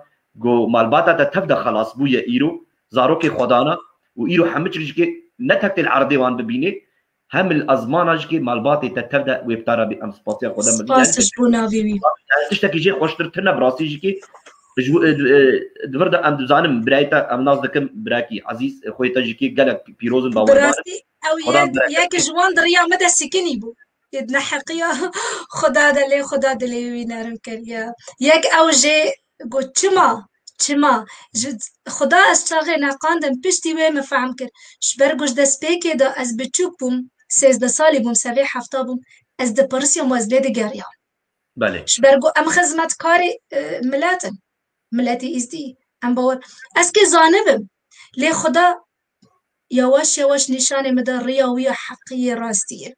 ku malbata te tev de xelas bûye îro, zarokê Xwedan e û îro hemû çik jî kê ne tek tê li erdê wan bibînê, hem li ezmana jî kê malbatê te tev de wê bi te re bê. Em spasiya Xwedê mezin. Spas ji bo navê wî. Tiştekî jê xweştir tune bi rastî jî kê ji, e, e, di vir de em dizanim birayê te, em nas dikim birakî ezîz, e, xwê te jî kê gelek pîroz in, bawerbar in. Bi rastî ew yek, yek ji wan di riya min de sikinî bû. Yê di neheqiya Xuda de lê Xuda dilê wî nerm kiriye. Yek ew jê got, çima? Çima? Ji Xuda ez çaxê neqandim, piştî wê min fehm kir. Ji ber ku ji destpêkê de ez biçûk bûm, sêzdeh salî bûm, sevê hefta bûm, ez dipirsiyam û ez lê digeriyam. Belê. Ji ber ku em xizmetkarê, e, milet in. Miletê Îzdî. Em bawer. Ez kê zanibim. Lê Xuda yawaş yawaş nîşanê min da riya wî ya heqî yê rastî ye.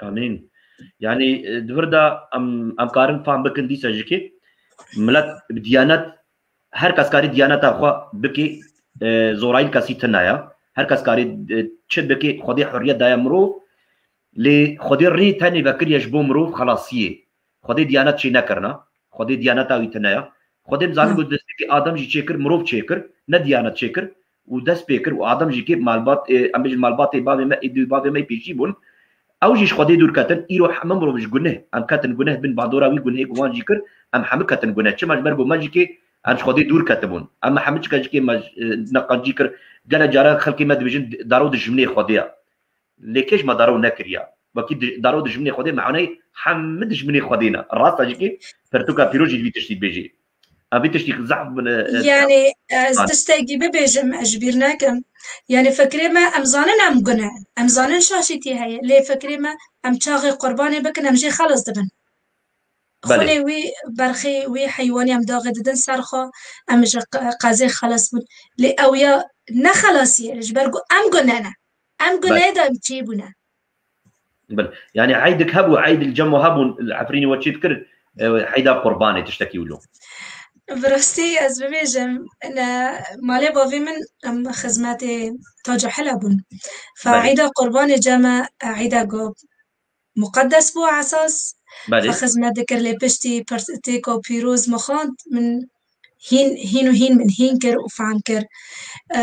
Amîn. Yani, e, di vir de em, em karin fam bikin dîsa jî kê milet bi diyanet, her kes karî diyaneta xwe bikê, e, zorayî kesî tune ye. Her kes karî, e, çi bikê, Xwedê hurriyet daye mirov, lê Xwedê rê tenê vekiriye ji bo mirov xelasiyê. Xwedê diyanet çê nekirina. Xwedê diyaneta wî tune ye. Xwedê em zanin ku destpêkê Adem jî çêkir, mirov çêkir, ne diyanet çêkir û dest pê kir û Adem jî kê malbat, e, em bêjin malbatê bavê me, ê dû bavê me yê pêşî bûn. Ew jî ji Xwedê dûr ketin. Îro hemû mirov ji guneh, em ketin guneh bin badora wî gunehê ku wan jî kir, em hemû ketin guneh. Çima? Ji ber ku me jî kê Em ji Xwedê dûr ketibûn. Em hemû çika jikê me, e, neqancî kir. Gelek cara xelkê me dibêjin daro dijminê Xwedê ye. Lê kê ji me daro nekiriye? Wekî di-, daro dijminê Xwedê, me'nayê hemû dijminê Xwedê ne. Rast e jikê, pirtûka pîroz jî vî tiştî dibêjê. Em vî tiştî zehf bin, e, e, Yani, ez tiştekî bibêjim, ez ji bîr nekim. Yani, fikrê me, em zanin em gune. Em zanin şaşîtî heye. Lê fikrê me, em çaxê qurbanê bikin, em jê xelas dibin. Belê. Xulê wî berxê wî heywanî em daxê didin ser xwe, em ji qe-, qezê xelas bûn. Lê ew ya ne xelasî ye, ji ber ku em gune ne. Em Belê. guneyê de em çêbûne. Belê. Yani eydik hebû, eyd li cem we hebûn, li Efrînê we çê dikir, e, eyda qurbanê tiştekî wilo. Bi rastî ez bibêjim, li malê bavê min em xizmetê Tac û Hela bûn. Fa Belê. eyda qurbanê cem me eyda ku muqeddes bû esas. Belê. Fa xizmet dikir lê piştî pers-, têko pîroz min xwend, min hîn, hîn û hîn min hîn kir û fehm kir. E,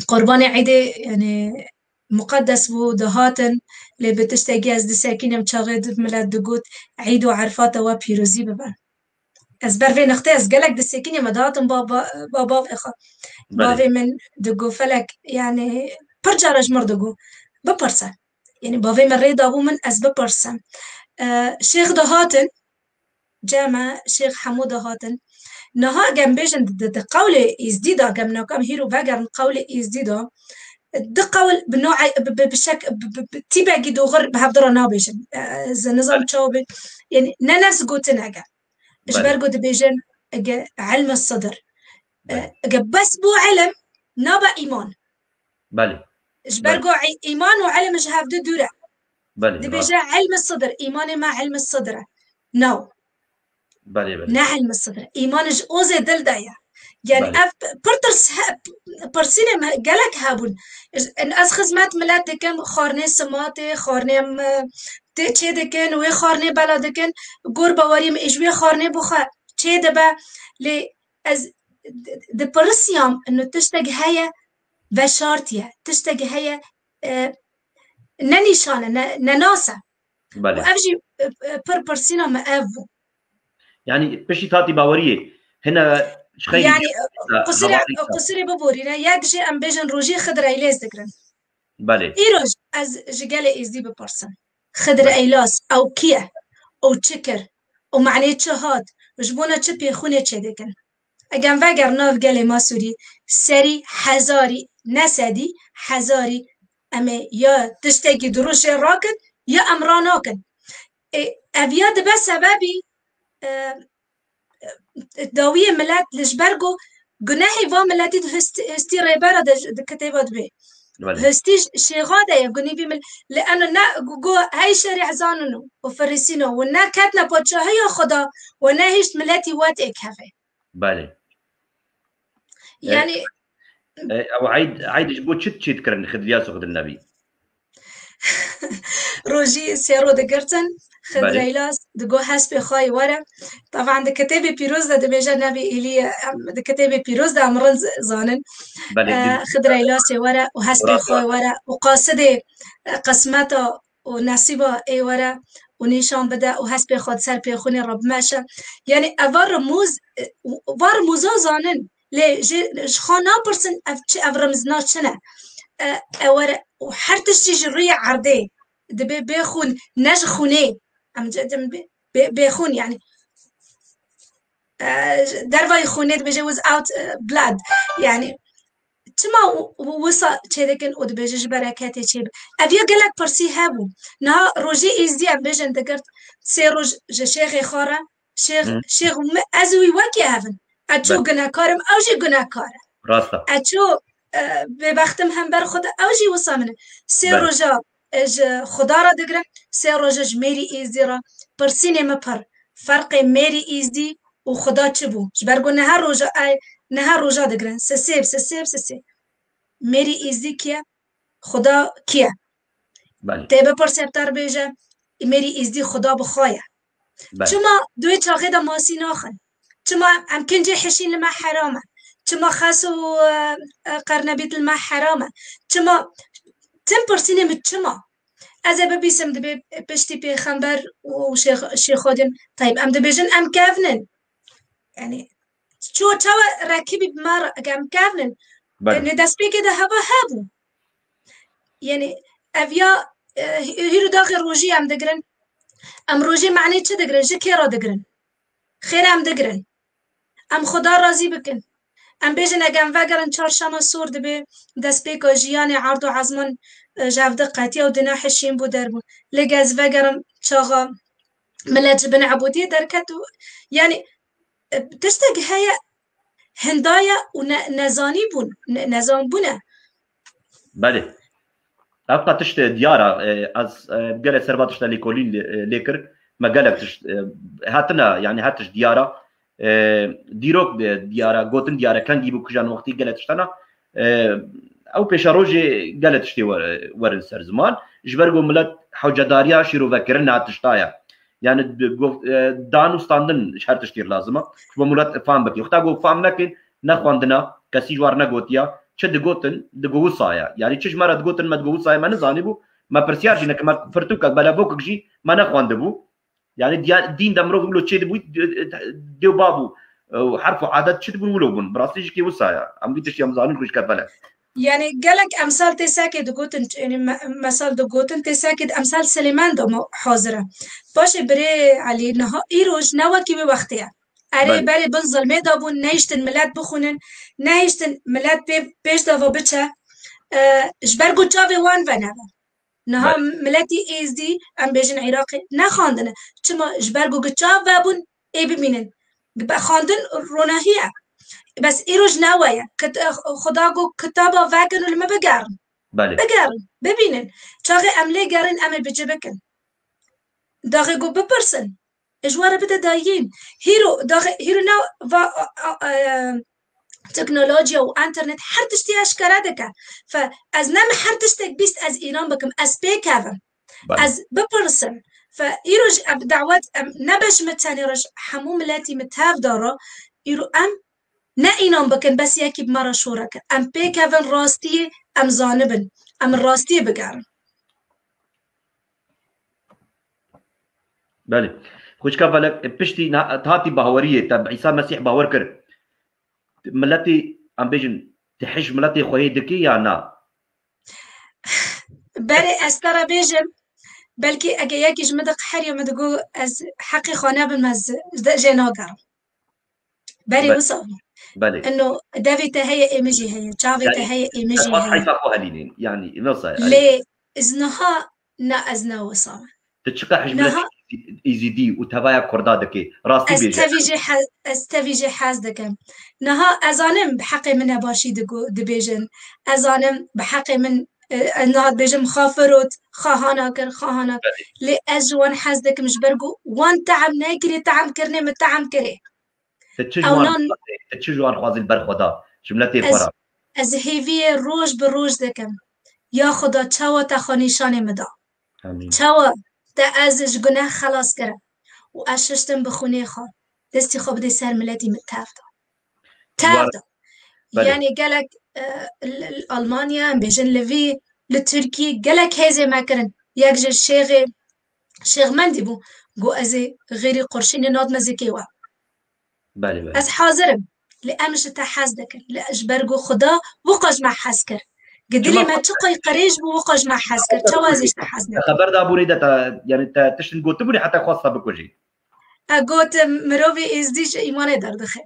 qurbanê eydê, yani, muqeddes bû, dihatin, lê bi tiştekî ez disekînim çaxê di milet digot, Eyd û Erfata we pîrozî bibe. Ez ber vê nixtê ez gelek disekînim, me dihatim ba, ba, ba bavê xwe. Belê. Bavê min digot, Felek, yani, pir cara ji mir digot, bipirse. Yani, bavê min rê dabû min ez bipirsim. E, şêx dihatin, cem me, şêx hemû dihatin. Niha gem bêjin di, di, di qewlê Êzdî de, gem nakam hîro vegerin qewlê Êzdî de, di qewl bi noe-, bi, bi, bi şek-, bi, bi, bi tîpekî doxir bi hevdira nabêjin. E, ez nizam Belê. çawa bê. Yani, ne nefs gotine ge. Ji Belê. ber ku dibêjin, ege ilm sidr. E, Belê. ege bes bû ilm, nabe îman. Belê. Ji ber Belê. ku î-, îman û ilm ji hev du dûr e. Belê, Dibêje rast. ilm sidr, îmanê me ilm sidr e. No. Belê, belê. Ne ilm sidr. Îman ji ozê dil de ye. Yani Belê. ev pir tirs he-, pirsînê me gelek hebûn. Ez xizmet milet dikim, xwarnê simatê, xwarnê em, e, tê çê dikin, wê xwarnê bela dikin, gor bawerî min ê ji wê xwarnê bixwe çê dibe. Lê ez di-, dipirsiyam, ino tiştek heye, veşartiye, tiştek heye, e, ne nîşan e, ne, ne nas e. Belê. Û ev jî, e, e, pir pirsîna me ev bû. Yani piştî tatî baweriyê hine ji xeyrî Yani, dî-, qusirê, hevalî de. qusirê biborîne, yek jî em bêjin rojî Xidir Eylêz digirin. Belê. Îroj ez ji gelê Êzdî bipirsim. Xidir Belê. Eylas, ew kî ye? Ew çi kir? Ew manê çi hat? Ji bona çi pêxûnê çêdikin? Egem veger nav gelê ma Sûrî, serî hezarî, ne sedî, hezarî, em ê ya tiştekî dirûşê rakin, ya em ranakin. Ê, ev ya dibe sebebî, e, dawiyê milet li ji ber ku gunehê va miletî di hist-, histî rêbera de ji, di kitêba dibê. Belê. Histî ş-, şêxa de ye, gunî vî mil-, li eno ne gu-, gu hey şerî ezanûn û firîsîno û ne ketne padşahiya Xuda û ne hişt miletî we têkeve. Belê. E, Yani e, ew eyd, eyd ji bo çi çê dikirin Xidriyas û Xidr Nebî? Rojî sê ro digirtin, Belê. Xidreylas digo hespê xwe yê were. Taban di kitêbê pîroz de dibêje nebî êlî, em di kitêbê pîroz de em rind z-, zanin. Belê, E, din- Xidreylasê were û hespê Rast xwe e. were û qasidê, e, qismeta û nesîba ê were û nîşan bide û hespê xwe di ser pêxûnê re bimeşe. Yani eva rimûz, e, va rimûza zanin. Lê ji, ji xwe napirsin ev çi, ev rimzina çi ne? E, ew were û her tiştî ji rûyê erdê dibe bêxûn, ne ji xûnê. Em ci-, em bê, bê, bêxûn yani. E, dervayî xûnê dibêje without, e, blood. Yani çima w-, w-, wisa çêdikin û dibêje ji bereketê çêbe? Ev ya gelek pirsî hebû. Niha rojê Êzdî em bêjin digirt sê roj ji şêxê xwe re, Şêx, Hı. şêx mi, ez û wî wekî hev in. Ez ço Belê. gunehkar im, ew jî gunehkar e. Rast e. Ez ço, e, bêbext im hember Xuda, ew jî wisa min e. Sê Belê. roja, e, ji Xuda re digirim, sê roja ji mêrî Êzdî re. Pirsînê min pir. Ferqê mêrî Êzdî û Xuda çi bû? Ji ber ku niha roja, e, niha roja digirin. Sisê, sisê, sisê. Mêrî Êzdî kî ye? Xuda kî ye? Belê. Tê bipirsê bi te re bêje, mêrî Êzdî Xuda bi xwe ye. Belê. Çima di wê çaxê de masî naxin? Çima em kincê hişîn li me heram e? Çima xes û, e, e, qernebît li me heram e? Çima? Tim pirsînê min çima? Ez ê bibîsim dibê piştî pêxember û şêx-, şêxodin. Tayb, em dibêjin em kevn in. Yani, ço çawa rekibî bi me re, ege em kevnin. Belê. Nê destpêkê de heva hebû. Yanî ev ya, e, hî-, hîro daxê rojî em digirin. Em rojê manê çi digirin? Ji kê re digirin? Xêr em digirin. Em Xuda razî bikin. Em bêjin, ege em vegerin çarşema sor dibe destpêka jiyanê, erd û ezman, e, ji hev diqetiya û dina hişîn bû derbû. Lê ge ez vegerim çaxa milet ji bin ebûdiyê derket û, yanî, e, tiştek heye hindaye û ne-, nezanî bûn, ne-, nezan bûne. Belê. Ev qe tişt diyar e, ez, e, gelek ser va tişta lêkolîn lê, e, lê kir. Me gelek tişt, e, hatine, yanî her tişt diyar e. E, dîrok de diyar e, gotin diyar e, kengî bû kijan wextî gelek tiştana. E, ew pêşerojê gelek tiştê wer-, werin ser ziman. Ji ber ku milet hewcedariya şîrovekirina tişta ye. Yanî di, go-, e, dan û standin ji her tiştî lazim e. Ji bo milet fam bike. Wexta ku fam nekin, nexwendina, kesî ji war negotiya, çi digotin, digo wisa ye. Yanî çi ji me re digotin, me digo wisa ye, me nizanîbû. Me pirsiyar jî nekin, me pirtûkek, belebokek jî me nexwendibû. Yanî diya-, dîn de mirov wilo çêdibû, dê û bav û, e, herf û adet çi dibûn wilo bûn. Bi rastî jî kê wisa ye. Em vî tiştî em zanin xwişke felek. Yanî gelek emsal tê sekê digotin, yanî me-, mesal digotin tê sekê, emsal Silêman de me hazir e. Paşê birê Elî, niha îroj ne wekî wê wextê ye. Erê Belê. berê bin zilmê de bûn, nehiştin milet bixwînin, nehiştin milet pê, pêş de ve biçe. E, ji ber ku çavê wan veneve. Niha Belê. miletî Êzdî, em bêjin Iraqê, nexwandine. Çima? Ji ber ku gi çav vebûn, ê bibînin. Be-, xwendin ronahî ye. Bes îroj ne we ye. Kit-, Xuda got, kitaba vekin û li min bigerin. Belê. Bigerin, bibînin. Çaxê em lê gerin, em ê bi ci bikin. Daxê got, bipirsin. Ji we re bide dayîn. Hîro, daxê, hîro ne va, a, a, e, teknolojiya û enternet her tiştî eşkere dike. Fe, ez ne min her tiştek bîst ez înan bikim, ez pê kevim. Belê. Ez bipirsim. Fe, îro jî ev dawet, em, ne beş min tenê re, ji hemû miletî min tev da re, îro em ne înan bikin, bes yekî bi me re şore kir. Em pê kevin rastiyê, em zanibin. Em rastiyê bigerin. Belê. Xwişka felek, piştî na-, hatî baweriyê te bi Îsa Mesîh bawer kir. Miletê, em bêjin, tu hej miletê xwe yê dikî ya na? Berê ez te re bêjim, belkî ege yekî ji min de qeheriya min digo ez heqê xwe nebim, ez de jê nagerim. Berê Be-, wisa bû. Belê. Ino devê te heye, ê min jî heye. Çavê te Yani, heye, ê min jî ez heye. Heyfa xwe helînin. Yani, nasıl? Lê ez niha, na ez ne wisa me. Tu çiqa hijmet Niha- Îzîdî û tevaya Kurda dikê? Rastî Ez bêje. tevî jê he-, ez tevî jê hez dikim. Niha ez zanim bi heqê min nebaşî digo-, dibêjin. Ez zanim bi heqê min, e, ez niha dibêjim, xwe firot, xwe hana kir, xwe hana kir. Belê. Lê ez ji wan hez dikim, ji ber ku wan team nekirê, team kirinê min team kirê. Te çi ji Ew wan nan xwazî, te çi ji wan xwazî li ber xwe da? Ji miletê xwe Ez, re. ez hêviyê roj bi roj dikim. Ya Xuda, çawa te xwe nîşanê min da? Amîn. Çawa te ez ji guneh xelas kirim û ez şiştim bi xwînê xwe, destî xwe bidê ser miletî min tev da. Tev War- da. Belê. Yanî gelek, e, li, li Almanya, em bêjin li vî, li Tirkî gelek hêzê me kirin. Yek ji şêxê, şêx mendî bû. Got, ez ê xêrî qurşînê nadime zikê we. Belê, belê. Ez hazir im. Lê em ji te hez dikin. Lê ji ber ku Xuda wiqa ji me hez kir. Gi dilê Çima me xwe çi qey qirêj bû, wiqa ji me hez kir. Çawa ez ji te hez Te nekim? xeber dabûnê de te, yani te tiştin gotibûnê heta xwesta bikujî. E, got, mirovê êzdî ji îmanê derdixe.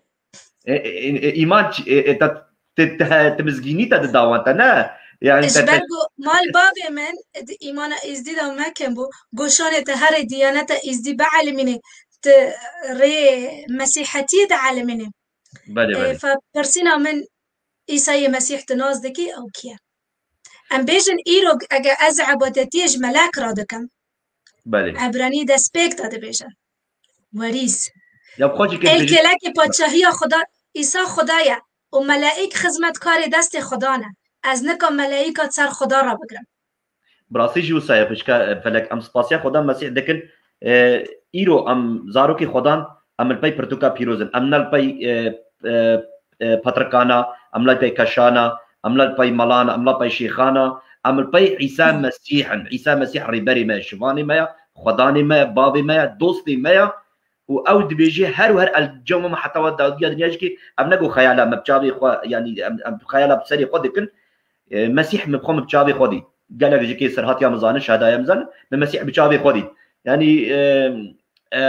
E, e, e, e, îman çi, e, e, te, te, te, te mizgînî te dida wan te, ne? Yani Ji te, ber te ku mal bavê min di îmana êzdî de mekin bû, goşanê te herê diyaneta êzdî bielimînê, tu rê mesîhetiyê de elimînê. Belê, E, belê. Fe pirsîna min, Îsayê Mesîh tu nas dikî, ew kî ye? Em bêjin îro ege ez ebadetiyê ji melek re dikim. Belê. Ebranî destpêk de dibêje. Werîs. Ya xwe jî kê Ey dibêje. Kêlekê paçahiya Xuda, Îsa Xuda ye û melaîk xizmetkarê destê Xuda ne. Ez nika melaîka ser Xuda re bigirim. Bi rastî jî wisa ye, xwişka, e, Felek, em spasiya Xuda Mesîh dikin. E, îro em zarokê Xudan, em li pey pirtûka pîroz in. Em ne li pey, e, e, e, petrikana, em ne li pey keşana, em ne li pey melana, em ne li pey şêxana, em li pey Îsa Mesîh in. Îsa Mesîh rêberê me ye, şivanê me ye, Xudanê me ye, bavê me ye, dostê me ye. û ew dibêje her û her el cem heta wa dadiya dinya jî ke em nego xeyala me bi çavê xwe, yanî em, em xeyala bi serê xwe dikin. E, Mesîh min bi xwe min bi çavê xwe dît. Gelek ji ke serhatiya min zanin, şehedaya min zanin, min Mesîh bi çavê xwe dît. Yanî, e, e,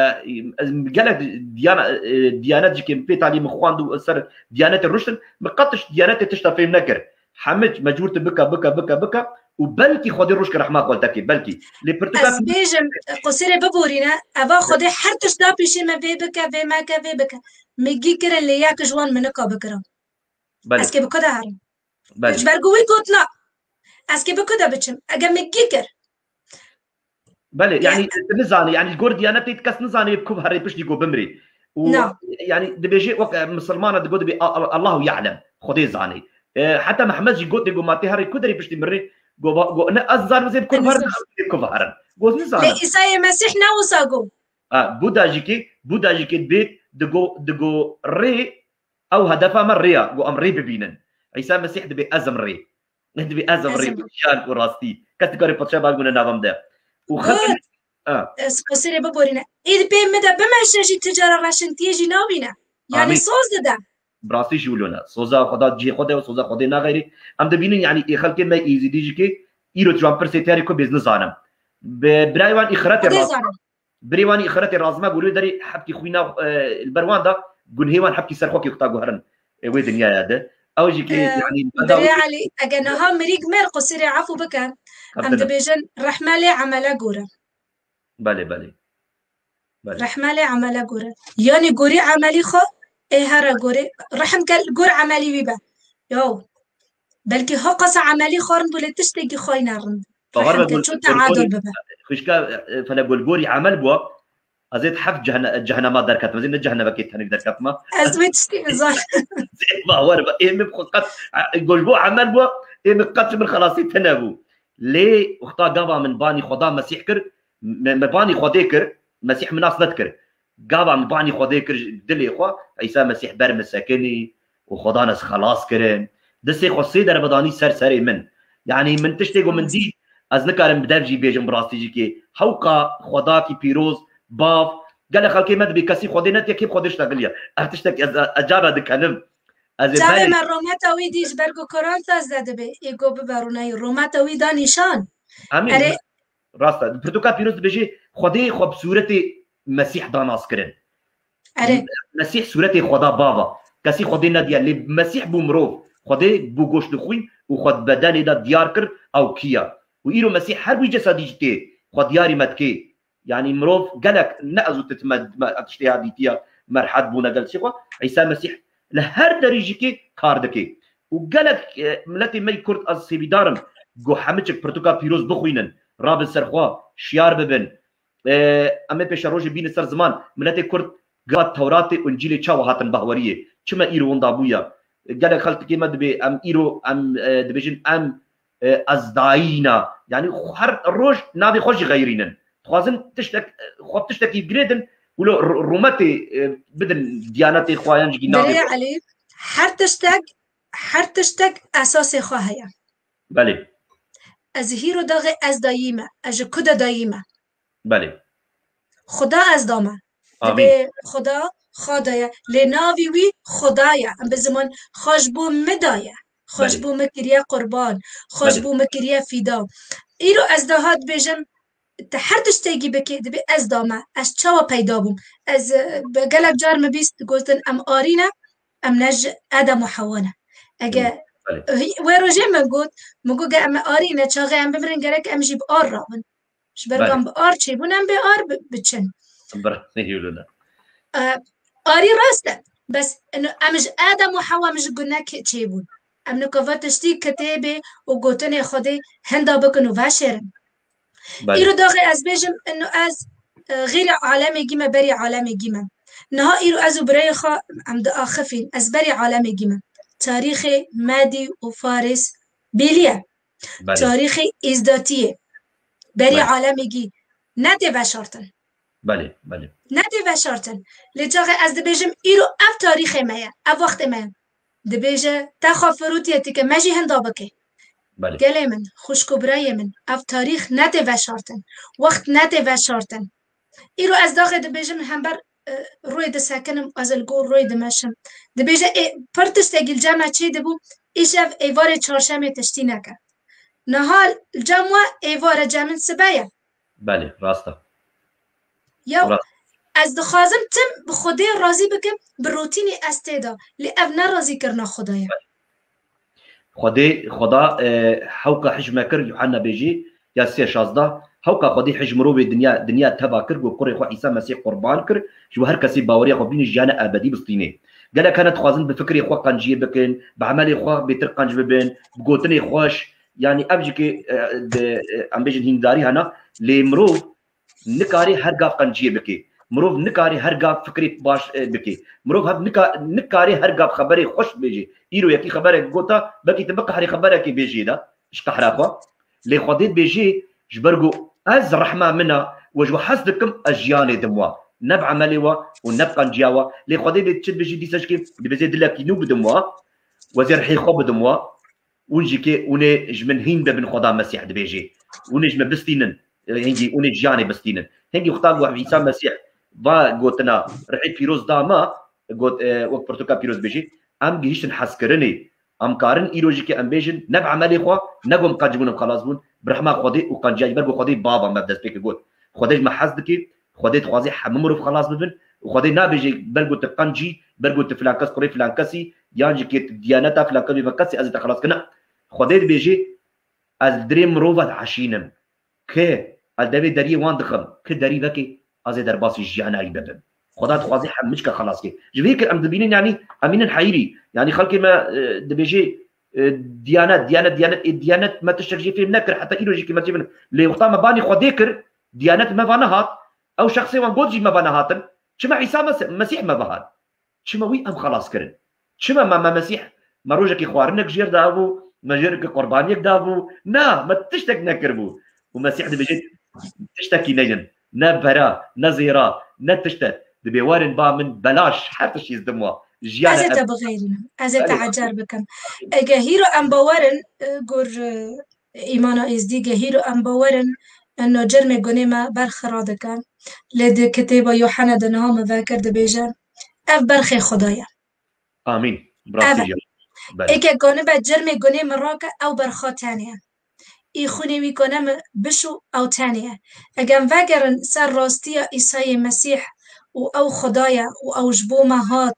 ez gelek diyana-, e, diyanet jî ke pê talî min xwend û ser diyanetê ruştin, min qet tişt diyanetê tişta fêm nekir. Hemî mecbûr tu bike, bike, bike, bike û belkî Xwedê roj ke rehma xwe li te kê, belkî. Lê pirtûka Ez bêjim, qusirê biborîne, eva Xwedê her tişt da pêşê me vê bike, vê meke, vê bike. Min gî kirin lê yek ji wan min nika bikirin. Belê. Ez kê bi ku de herim? Belê. Ji ber ku wî gotina. Ez kê bi ku de biçim? Ege min gî kir. Belê, yanî tu nizanî, yanî li gor diyanetê kes nizanî bi ku herê piştî ku bimirî. Û Na. yanî dibêje wek, e, misilmana digot dibê A-, A-, Allahu ya'lem, Xwedê zanî. E, heta Mehmed jî gotê ku ma tê herê ku derê piştî mirî, go va-, go ne ez zanim zê bi ku Ez herin, nizan. ez zê bi ku herin. Go Lê nizanim. Îsayê Mesîh ne wisa got. Ha, Buda jî kê, Buda jî kê dibê, digo, digo rê, ew hedefa me rê ya, go em rê bibînin. Îsa Mesîh dibê ez im rê. Dibê ez im Ez rê im. û jiyan û rastî. Kes dikare padşah bag bûne nava min de. Û xelk Got. Ha. Ez qusirê biborîne. Ê di pê min de bimeşe jî tu cara reşintiyê jî nabîne. Yanî Amîn. soz dide. Bi rastî jî wilo ne. Soza Xweda cihê xwe de, soza Xwedê naxeyrî. Em dibînin, yanî ê xelkê me êzîdî jî kê îro tu wan pirsê tiyarê ku bêz nizanim. Bi birayê wan îxiretê Xwedê rast. zanim. Birê wan îxiretê razime gorî derê hepkî xwîna, e, li ber wan da gunhê wan hepkî ser xwe kê xwe ta guherin, e, wê dinyaya de. Ew jî kê, E, yanî, Birê Elî, ege niha mirîk mir qusirê efû bikin, em Kabine. dibêjin rehme lê emele gore. Belê, belê. Belê. Rehme lê emele gore. Yanî gorî emelî xwe, ê here gorî. Rehm gel gor emelî wî be. Yo. Belkî ha qasa emelî xwe rind bû lê tiştekî xwe yî ne rind. Bahar Rehm ve ke gol-, çû gol-, teadul bibe. Xwişka, e, fele gol gorî emel bû. Ez ê heft cehne-, cehenema derketim. Ez ê ne cehenemekê tenik derketim. Ez wê tiştî nizan. Bawer be. Ê min xwe qet, e, gol bû emel bû. Ê min qet ji min xelasî tine bû. Lê wexta gava min banî Xweda Mesîh kir, me, me banî Xwedê kir, Mesîh min nas nedikir. Gava min banî Xwedê kir ji dilê xwe, Îsa Mesîh ber min sekinî û Xwedan ez xelas kirim. Distê xwe sê derve danî ser serê min. Yanî min tiştê ku min dît, ez nikarim bi dev jî bêjim bi rastî jî kê. Hewqa Xwedakî pîroz, bav, gelek xelkê me dibê kesî Xwedê nediye, kê bi Xwedê ştexiliye. Ev tiştek ez, ez cara dikenim. Ez ê Çavê berê me rometa wî dî ji ber ku Korinthos de dibê, ê ku bibe rûnayî, rometa wî da nîşan. Amîn. Erê. Rast e. Pirtûka pîroz dibêje, Xwedê xwe bi sûretê Mesîh da nas kirin. Erê. Mesîh sûretê Xweda Bava. Kesî Xwedê nediye, lê Mesîh bû mirov. Xwedê bû goşt û xwîn û xwe di bedenê de diyar kir, ew kî ye. Û îro Mesîh her wî cesedî jî tê, xwe diyarî me dikê. Yanî mirov gelek ne ez û tu me, me tiştê ya dîtiye, merhet bûne gel çi xwe. Îsa Mesîh li her derî jî kê kar dike. Û gelek, e, miletê me yî Kurd ez sêvîdar im, ku hemiçik pirtûka pîroz bixwînin, rabin ser xwe, şiyar bibin. E, em ê pêşerojê bînin ser ziman, miletê Kurd ga Tewratê û Încîlê çawa hatin bahweriyê? Çima îro winda bûye? Gelek xelkê me dibê em îro, em, e, dibêjin em, e, ez dayîna. Yanî her roj navê xwe jî xeyrînin. Dixwazin tiştek, xwe bi tiştekî girêdin, wilo r-, rûmetê, e, bidin diyanetê xwe yan jî navê Birê xwe. Elî, her tiştek, her tiştek esasê xwe heye. Belê. Ez hîro daxê ez dayî me, ez ji ku de dayî me? Belê. Xuda ez dame. Amîn. Dibê Xuda xwe daye. Lê navî wî Xuda ye. Em bi ziman xwe ji bo min daye. Xwe ji Belê. bo min kiriye qurban. Xwe ji Belê. bo min kiriye fîda. Îro ez daha dibêjim, tu her tiştekî bikê, dibê ez dame. Ez çawa peyda bûm? Ez, e, bi gelek car min bîst gotin em arî ne, em ne ji Edem û Hewa ne. Ege Belê. hî-, wê rojê min got, min got, ge em arî ne, çaxê em bimirin, gerek em jî bi ar rabin. Ji ber Belê. ku em bi ar çêbûn, em bê ar bi-, biçin. Bi rastî hîlûne. E, arî rast e. Bes ino em ji Edem û Hewa em ji gunek çêbûn. Em nika va tiştî kitêbê û gotinê Xwedê hinda bikin û veşêrin. Belê. Îro daxê ez bêjim, ino ez, e, xêrê alemê gî me, berî alemê gî me. Niha îro ez û birayê xwe em diaxifîn. Ez berî alemê gî me. Tarîxê Medî û Faris bêliye. Belê. Tarîxê êzdatiyê. Berî Belê. alemê gî ne tê veşartin. Belê, belê. Ne tê veşartin. Lê çaxê ez dibêjim, îro ev tarîxê me ye, ev wextê me ye. Dibêje, te xwe firotiye, tike me jî hinda bike. Belê. Gelê min, xwişk û birayê min, ev tarîx ne tê veşartin. Wext ne tê veşartin. Îro ez daxê dibêjim, hember e, rûyê disekinim, ez li gor rûyê dimeşim. Dibêje, ê, pir tiştekî li cem me çêdibû, îşev êvarê çarşemê tiştî neke. Niha li cem we êvar e, cem min sibe ye. Belê, rast e. Ya, Rast. ez dixwazim tim bi Xwedê razî bikim, bi rotînê ez tê de. Lê ev ne razîkirina Xwedê ye. Xwedê, Xweda, e, hewka hij me kir, Yuhanna bêjî, ya sê şazdeh, hewka Xwedê hij mirovê dinya, dinya teva kir, ku kurê xwe Îsa Mesîh qurban kir, ji bo her kesê baweriya xwe bîne jiyana ebedî bistînê. Gelek hene dixwazin bi fikrê xwe qenciyê bikin, bi emelê xwe bêtir qenc bibin, bi gotinê xweş, yanî ev jî ki, e, di, e, em bêjin hîndarî hene, lê mirov nikarê her gav qenciyê bikê. Mirov nikarê her gav fikrê baş, e, bikê. Mirov hev nika-, nikarê her gav xeberê xweş bêjê. Îro yekî xeberek gota, belkî tu biqehrî xeberekê bêjê de, ji qehra xwe. Lê Xwedê dibêjê, ji ber ku ez rehma min e, we ji we hez dikim, ez jiyanê dim we. Ne bi emelê we û ne bi qenciya we. Lê Xwedê dê çi dibêjî dîsa jikê, dibêjê dilekî nû bidim we, we zê rihê xwe bidim we. Hûn jî kê, hûn ê ji min hîn bibin, Xweda Mesîh dibêjê. Hûn ê ji min bistînin. Hingî hûn ê jiyanê bistînin. Hingî wexta ku Îsa Mesîh va gotina rihê pîroz da me, got, e, wek pirtûka pîroz dibêjê, em gihîştin hezkirinê. Em karin îro jî kê em bêjin, ne bi emelê xwe, ne ku em qenc bûn, em xelas bûn, bi rehma Xwedê û qenciya jî ber ku Xwedê bava me bi destpêkê got. Xwedê ji me hez dike, Xwedê dixwaze hemû mirov xelas bibin. Û Xwedê nabêje, ber ku tu qencî, ber ku tu filan kes kurê filan kesî, yan jî kê tu diyaneta filan kes bê kesî, ez ê te xelas kirim. Xwedê dibêje, ez li dirê mirova dieşînim. Ki ez devê deriyê wan dixim, ki derî vekê, ez ê derbasî jiyana wî bibim. Xweda dixwaze hemû çika xelas ke. Ji vê kir em dibînin, yanî em mînin heyîrî. Yanî xelkê me, e, dibêje, e, diyanet, diyanet, diyanet, ê diyanet me tiştek jê fêm nekir, heta îro jî kê me çê bin. Lê wexta me banî Xwedê kir, diyanet me va nehat, ew şexsê wan got jî me va nehatin. Çima Îsa Mes-, Mesîh me va hat? Çima wî em xelas kirin? Çima me, me Mesîh, me rojekî xwarinek jêr dabû, me jêr ki qurbaniyek dabû? Na, me tiştek nekiribû. Û Mesîh dibêje, tiştekî neyin. Ne bera, ne zêra, ne tiştek. Dibê werin ba min belaş, her tiştî ez dim wa. Jiyana Ez ê te bixeyrinim. Ez ê te Belê. ecar bikim. Ege hîro em bawerin, e, gor, e, îmana êzdî ge hîro em bawerin, eno cermê gunê me berxira dike. Lê di kitêba Yohana de niha me vekir dibêje, ev berxê Xweda ye. Amîn. Bi rastî Ev e. jî. Belê. Êke kanibe cermê gunê min rake, ew berxa tenê ye. Î xûnê wî kane min bişo, ew tenê ye. Ege em vegerin ser rastiya Îsayê Mesîh û ew Xweda ye û ew ji bo me hat,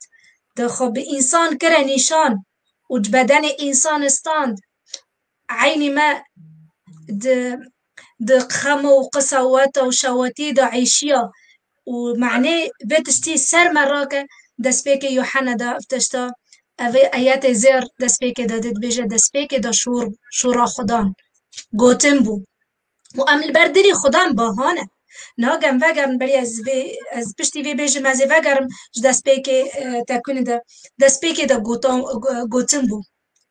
de xwe bi însan kire nîşan û di bedenê însan stand, eynî me di, di xem û qisaweta û şewatî de eşiya û manê vê tiştî ser me rake, destpêkê Yohana de ev tişta, ev ê eyetê zêr destpêkê de dibêje, destpêkê de şor, şora Xudan gotin bû. Û em li ber dilê Xudan bahane. Niha gem vegerin berî ez vê, ez piştî vê bêjim, ez ê vegerim ji destpêkê, e, tekwînê de. Destpêkê de gotan, go-, gotin bû.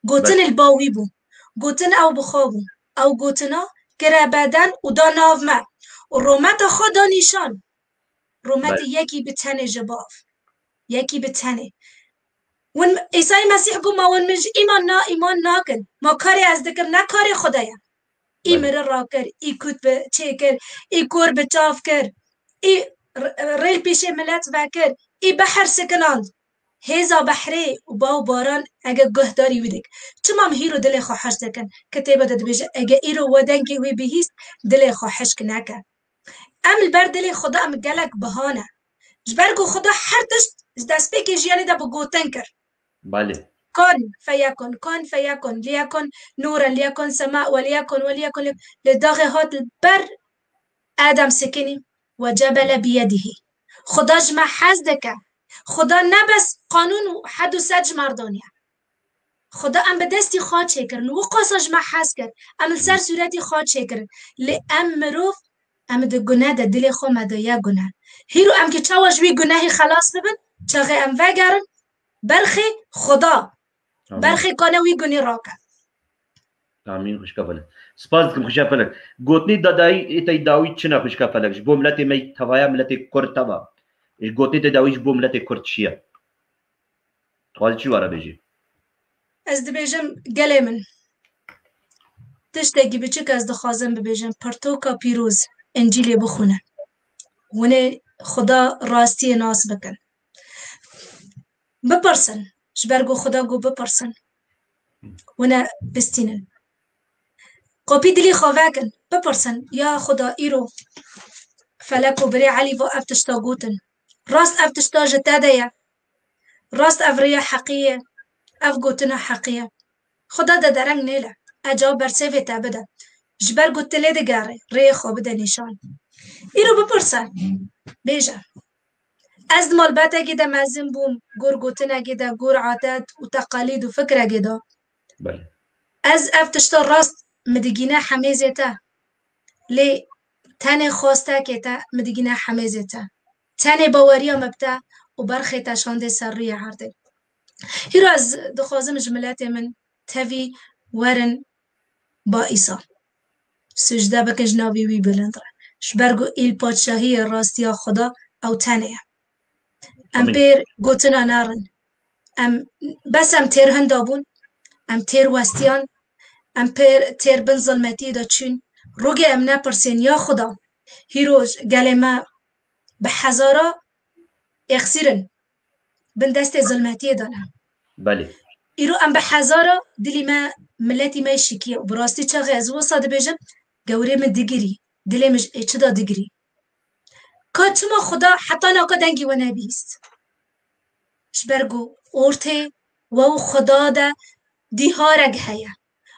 Gotin Belê. li ba wî bû. Gotin ew bi xwe bû. Ew gotina kire beden û da nav me. Û rometa xwe da nîşan. Rometi Belê. yekî bi tenê ji bav. Yekî bi tenê. Win Îsayê Mesîh got, ma win min ji îman na, îman nakin. Ma karê ez dikim, ne karê Xwedê ye. Î Belê. miri rakir, î kut bi çêkir, î kor bi çav kir, î r-, rêl pîşê milet vekir, î behr sikinand. Hêza behrê û ba û baran ege guhdarî wî dik. Çima em hîro dilê xwe hişk dikin? Kitêba de dibêje, ege îro we dengê wî bihîst, dilê xwe hişk neke. Em li ber dilê Xweda em gelek biha ne. Ji ber ku Xweda her tişt ji destpêkê jiyanê de bi gotin kir. Belê. Kun feyekun, kun feyekun, liyekun nûren, liyekun sema, we liyekun, we liyekun, li, li daxê hat li ber Edem sikinî, we cebele biyedihî. Xuda ji me hez dike. Xuda ne bes qanûn û hed û sed ji me re daniye. Xuda em bi destî xwe çêkirin. Wi qasa ji me hez kir. Em li ser sûretî xwe çêkirin. Lê em mirov, em di gune de, dilê xwe me daye gune. Hîro em ki çawa ji wî gunehî xelas bibin? Çaxê em vegerin berxê Xuda. Amîn. Berxê kane wî gunî rake. Amîn, xwişka felek. Spas dikim, xwişka felek. Gotinê dadayî, ê tey dawî çi ne, xwişka felek? Ji bo miletê me tevaya, miletê Kurd teva. Ji gotinê te dawî ji bo miletê Kurd çi ye? Dixwazî çi wara bêjî? Ez dibêjim, gelê min. Tiştekî biçik ez dixwazim bibêjim. Pirtoka pîroz, Încîlê bixwîne. Hûn ê Xuda rastiyê nas bikin. Bipirsin. Ji ber ku Xuda got bipirsin. Wine bistînin. Kopî dilê xwe vekin. Bipirsin. Ya Xuda îro felek û birê Elî va ev tişta gotin. Rast ev tişta ji te de ye. Rast ev rêya heqî ye. Ev gotina heqî ye. Xuda de dereng nêle. Eca bersevê te bide. Ji ber ku tu lê digerê, rêyê xwe bide nîşan. Îro bipirse. Bêje. Ez di malbatekê de mezin bûm, gor gotinekê de, gor adet û teqalîd û fikrekê de. Belê. Ez ev tişta rast mi digîne hemêzê te. Lê tenê xwestekê te mi digîne hemêzê te. Tenê baweriya me bi te û berxê te şandê ser rûyê erdê. Îro ez dixwazim ji miletê min tevî werin ba Îsa. Sicde bikin ji navê wî bilind re. Ji ber ku îl padşahiyê rastiya Xuda ew tenê ye. Em Amîn. Pêr gotina nerin. Em, bes em têr hinda bûn, em têr westiyan, em pêr têr bin zilmetiyê de çûn. Rogê em nepirsên, ya Xuda, hîro gelê me bi hezara êxsîr in, bin destê zilmetiyê de ne. Belê. Îro em bi hezara dilî me, miletî me şikiye û bi rastî çaxê ez wisa dibêjim, gewrê min digirî, dilê min ji ê çi de digirî. Ka çima Xuda heta naka dengî we nebîst? Ji ber ku ortê we û Xuda de dîharek heye,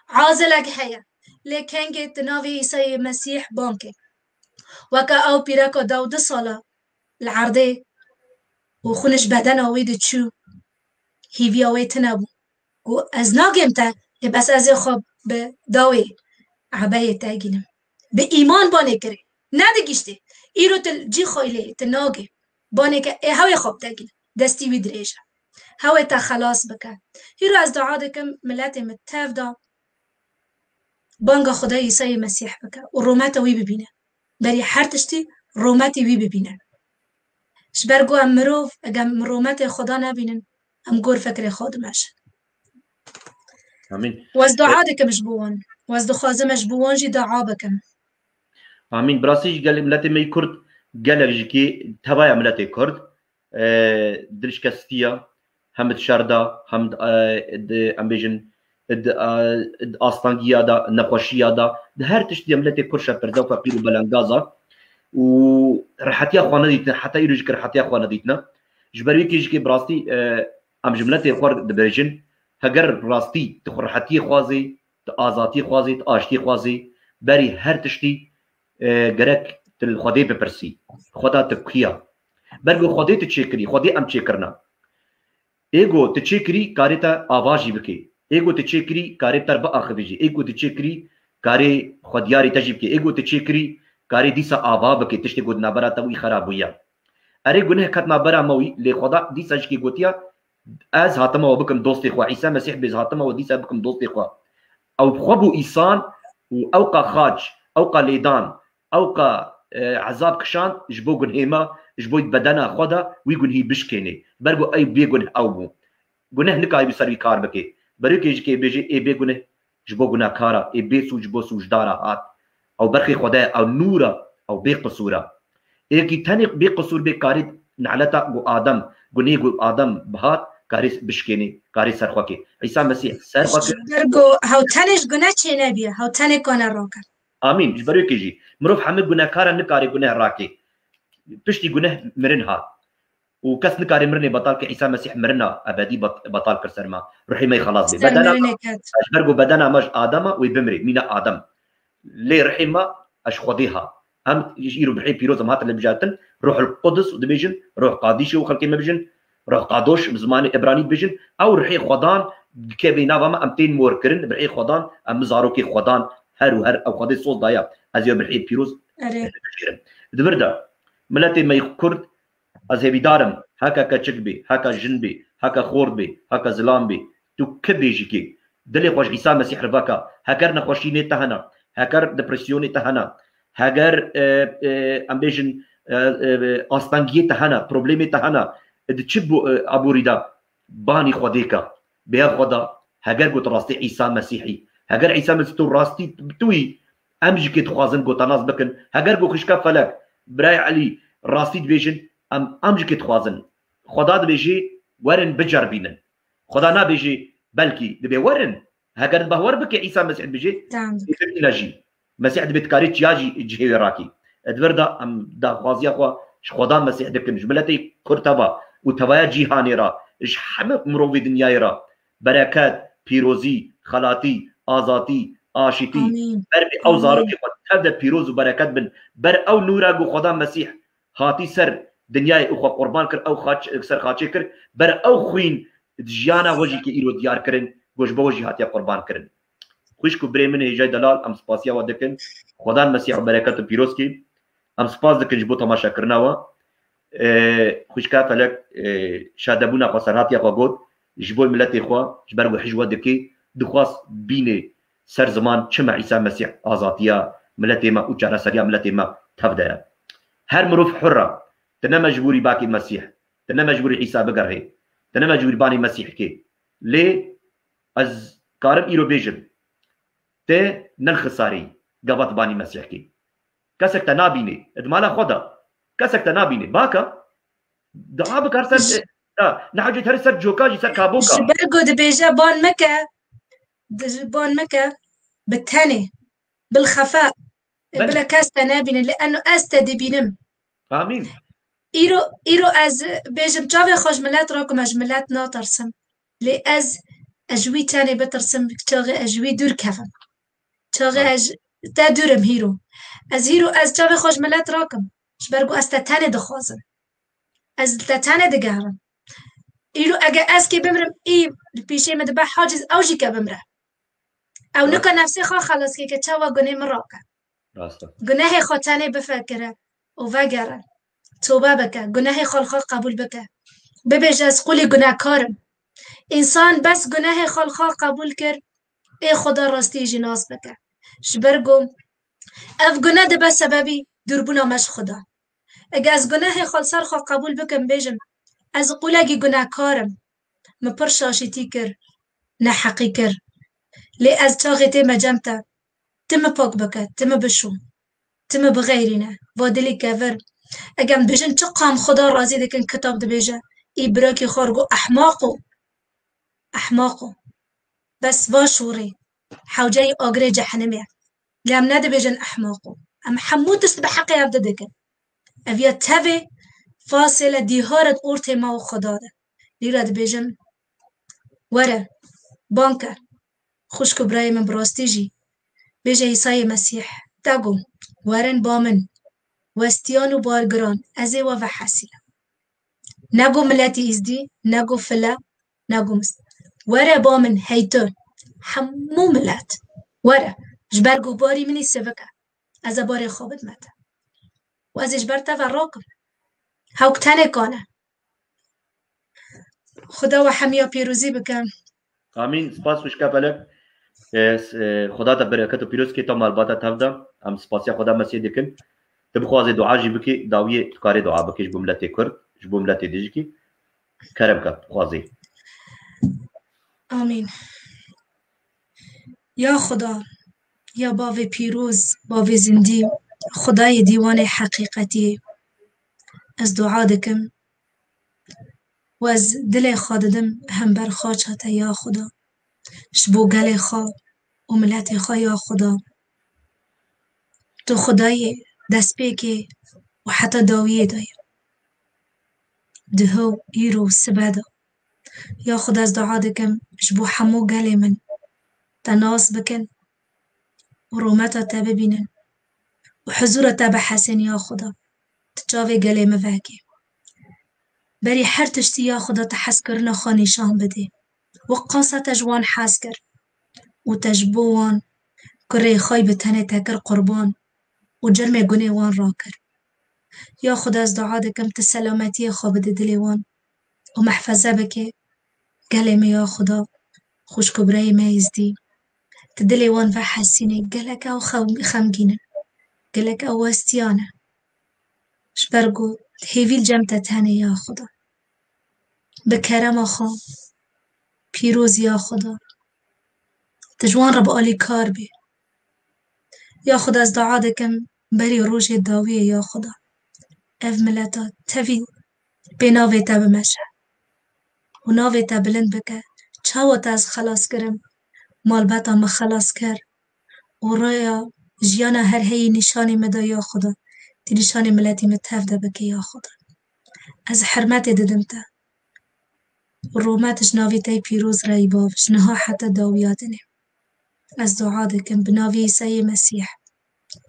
azilek heye. Lê kengê di navê Îsayê Mesîh bang kê. Weke ew pîreka dewdu sala li erdê û xwin ji bedena wî diçû, hîviya wê tune bû. Got, ez nagêm te, lê bes ez ê xwe bi dawê ebeyê te gînim. Bi îman banê kirê. Nedigiştê. Îro tu cî xwe lê, tu nagê. Banê ke ê hewê xwe bi te gînim. Destî wî dirêj e. Hewê te xelas bike. Hîro ez dua dikim, miletê min tev da. Banga Xwedayê Îsayê Mesîh bike û rûmeta wî bibîne. Berî her tiştî rûmetê wî bibîne. Ji ber ku em mirov, eger em rûmetê Xweda nebînin, em gor fikrê xwe dimeşin. Amîn. Wez dua dikim ji bo wan. Wez dixwazim ez ji bo wan jî dua bikim. Amîn. Bi rastî jî gelê miletê me yî Kurd gelek jî kê tevaya miletê Kurd. e, dilşikestiya, hem di şer de, hem di, e, di, em bêjin, di, e, di astangiya de, nexweşiya de, di her tiştî de miletê Kurd şepirde û feqîr û belengaza û rehetiya xwe nedîtine, heta îro jî rehetiya xwe nedîtine. Ji ber wê kê jî kê bi rastî, e, em ji miletê xwe dibêjin, heger rastî tu xwe rehetiyê xwazî, tu azatiyê xwazî, tu aştiyê xwazî, berî her tiştî e, gerek tu li Xwedê bipirsî. Xweda tu kuya? Ber ku Xwedê tu çêkirî, Xwedê em çêkirina. Ê ku tu çêkirî, karê te ava jî bikê. Ê ku tu çêkirî, karê te biaxivî jî. Ê ku tu çêkirî, karê xwediyarê te jî bikê. Ê ku tu çêkirî, karê dîsa ava bikê. Tiştê ku di navbera te wî xera bûye. Erê guneh ket navbera me wî, lê Xweda dîsa jî kê gotiya, Ez hatime we bikim dostê xwe. Îsa Mesîh bêz hatime we dîsa bikim dostê xwe. Ew bi xwe bû îsan û ewqa xaç, ewqa lêdan, ewqa, e, ezab kişand ji bo gunhê me, ji bo bedena xwe de wî gunhî bişkênê. Ber ku ew bêgunh ew bû. Guneh nikarî bi ser wî kar bike. Berê kê jî kê bêjê ê bêgunh ji bo gunehkara, ê bê sûc ji bo sûcdara hat. Ew berxê Xwedê ye, ew nûr e, ew bê qisûr e. Êkî tenê bê qisûr bê karê neleta ku Adem, gunê ku Adem bihat, karê bişkênê, karê ser xwe kê. Îsa Mesîh ser xwe kir. Ji ber ku hew tenê ji guneh çênebiye, hew tenê kane rake. Amîn. Ji ber wê kê jî. Mirov hemî gunehkar e, nikare guneh rake. Piştî guneh mirin hat. Û kes nikare mirinê betal ke, Îsa Mesîh mirina ebedî bet-, betal kir ser me. Ruhê me yê xelas bê. Ser bedena mirinê me, ket. Ji ber ku bedena me ji Adem e, wê bimrê, mîna Adem. Lê ruhê me, ez ji Xwedê ha. Em ji îro bi ruhê pîroz em hatin lê bijartin, Ruhul Qudus û dibêjin, Ruh Qadîşê û xelkê me bijin, Ruh Qadoş bi zimanê Îbranî dibêjin, ew ruhê Xwedan dikeve nava me, em tên morkirin, bi ruhê Xwedan, em bi zarokê Xwedan, her û her ew Xwedê soz daye. Ez ê bi ruhê pîroz Erê. Bigêrim. Di vir de, miletê me yê Kurd, Ez hêvîdar im, heke keçik bê, heke jin bê, heke xort bê, heke zilam bê, tu ki bê jî kê, dilê xwe ji Îsa Mesîh re veke, heger nexweşînê te hene, heger depresyonê te hene, heger, e, e, em bêjin, e, e, astengiyê te hene, problemê te hene, di çi bo-, e, aborî de banî Xwedê ke, bêya Xweda, heger got rastî Îsa Mesîhî, heger Îsa Mesîh tu rastî tu yî, Em jî kê dixwazin gotanas bikin. Heger ku xişka Felek, birayê Elî, Rastî dibêjin, em, em jî kê dixwazin. Xweda dibêjê, werin biceribînin. Xweda nabêjê, belkî, dibê werin. Heger bawer bike Îsa Mesîh dibêjê, Tamam. Êkirîna jî. Mesîh dibê dikarê çiya jî cihê wê rakî. Di vir de em daxwaziya xwe ji Xweda Mesîh dikin, ji miletê Kurd teva û tevaya cîhanê re, ji hemû mirovê dinyayê re bereket, pîrozî, xelatî, azatî, aşîtî, Amîn. Ber bi ew Amîn. Zarokê xwe tev de pîroz û bereket bin, ber ew nûra ku Xweda Mesîh hatî ser dinyayê û xwe qurban kir, ew xaç, ser xaçê kir, ber ew xwîn di jiyana we jî ke îro diyar kirin, ku ji bo we jî hatiye qurban kirin. Xwişk û birê min hêjayî delal, em spasiya we dikin. Xwedan Mesîh bereket û pîroz kî. Em spas dikin ji bo temaşekirina we. Ê, xwişka Felek, ê, şadebûna xwe, serhatiya xwe got, ji bo miletê xwe, ji ber ku hij we dikê, dixwast bînê ser ziman çima Îsa Mesîh azatiya miletê me û çareseriya miletê me tev de ye. Her mirov hur e. Tu ne mecbûrî bakê Mesîh, tu ne mecbûrî Îsa bigerhê, tu ne mecbûrî banê Mesîh kê. Lê ez karim îro bêjim, te nexisarî gava tu banî Mesîh kê. Kesek te nabînê, di mala xwe de. Kesek te nabînê. Baka, dua bikar ser, Ji- ha, nehewcê her ser coka jî, ser kaboka. Ji ber ku dibêje, ban meke, di-, ban meke, bi tenê, bil xefa, Belê. Bila kes te nebîne, li eno ez te dibînim. Amîn. Îro, îro ez bêjim, çavê xwe ji milet rakim, ez ji milet natirsim. Lê ez, ez ji wî tenê bitirsim, çaxê ez ji wî dûr kevim. Çaxê Belê. Ez te dûr im hîro. Ez hîro, ez çavê xwe ji milet rakim. Ji ber ku ez te tenê dixwazim. Ez li te tenê digerim. Îro ege ez kê bimrim, î li pîşê min dibe haciz, ew jî ke bimre. Ew Rast. Nika nefsê xwe xelas ke, ke çawa gunê min rake. Rast e. Gunehê xwe tenê bifekire û vegere. Tobe bike, gunehê xwe li xwe qebûl bike. Bibêje, ez qulî gunehkar im. Însan bes gunehê xwe li xwe qebûl kir, ê Xweda rastî jî nas bike. Ji ber ku ev gune dibe sebebî dûrbûna me ji Xweda. Ege ez gunehê xwe li ser xwe qebûl bikim, bêjim, ez qulekî gunehkar im, min pir şaşîtî kir, neheqî kir. Lê ez çaxê tême cem te, tu min pak bike, tu min bişo, tu min bixeyrîne, va dilî kevir. Ege em dibêjin, çiqa em Xweda razî dikin, kitab dibêje, î birakî xwe got, ehmaq o, ehmaq o. Bes va şûrê, hewceyî agirê cehenimê. Lê em nedibêjin ehmaq o. Em hemû tişt bi heqê hev de dikin. Ev ya tevê fasêle dîhar e di ortê me û Xweda de. Lîra dibêjin, were, banke, xwişk û birayê min bi rastî jî. Bêje Îsayê Mesîh, te got, werin ba min, westiyan û bargiran, ez ê we vehesînim. Nego miletî Îzdî, nego file, nego mis-, were ba min hey tu, hemû milet, were, ji ber ku barî min î sivik e, ez ê barê xwe bidime te. Û ez ê ji ber te ve rakim. Hewk tenê kane. Xuda we hemiya pîrozî bike. Amîn. Spas xwişka Felek. E, s-, e, Xuda te bereket û pîroz kê, te malbata tev de. Em spasiya Xuda Mesîh dikin. Tu bixwazê dua jî bikî, dawiyê tu karê dua bikî ji bo miletê Kurd, ji bo miletê dijikî. Kerem ke, bixwazê. Amîn. Ya Xuda, ya bavê pîroz, bavê zindî, Xudayê dîwanê heqîqetiyê. Ez dua dikim, û ez dilê xwe didim hember xaça te ya Xuda. Ji bo gelê xwe û miletê xwe ya Xuda. Tu Xudayê destpêkê û heta dawiyê de ye. Diho, îro, sibe de. Ya Xuda, ez dua dikim ji bo hemû gelê min. Te nas bikin û rûmeta te bibînin û huzûra te bihesên ya Xuda. Tu çavê gelê min vekê. Berî her tiştî ya Xuda tu hezkirina xwe nîşan bidê. Wek qasa te ji wan hez kir û te ji bo wan kurê xwe yî bi tenê te kir qurban û cirmê gunê wan rakir. Ya Xuda, ez dua dikim tu selametiyê xwe bide dilê wan û mehfeze bike gelê me ya Xuda, xwişk û birayê me Êzdî. Tu dilê wan vehesînê, gelek ew xem-, xemgîn in, gelek ew westiya ne. Ji ber ku hêvî li cem te tenê ya Xuda. Bi kerema xwe, pîroz ya Xuda. Tu ji wan re bi alîkar bî. Ya Xuda, ez dua dikim berî rojê dawiyê ya Xuda. ev mileta tevî pê navê te bimeşe û navê te bilind bike. Çawa te ez xelas kirim? Malbeta min xelas kir û rêya jiyana her heyî nîşanî min da ya Xuda. Tî nîşanî miletî min tev de bike ya Xuda. Ez hurmetê didim te. Rûmet ji navê te yê pîroz re ey bav, ji niha heta dawiya dinê. Ez dua dikim bi navê Îsayê Mesîh.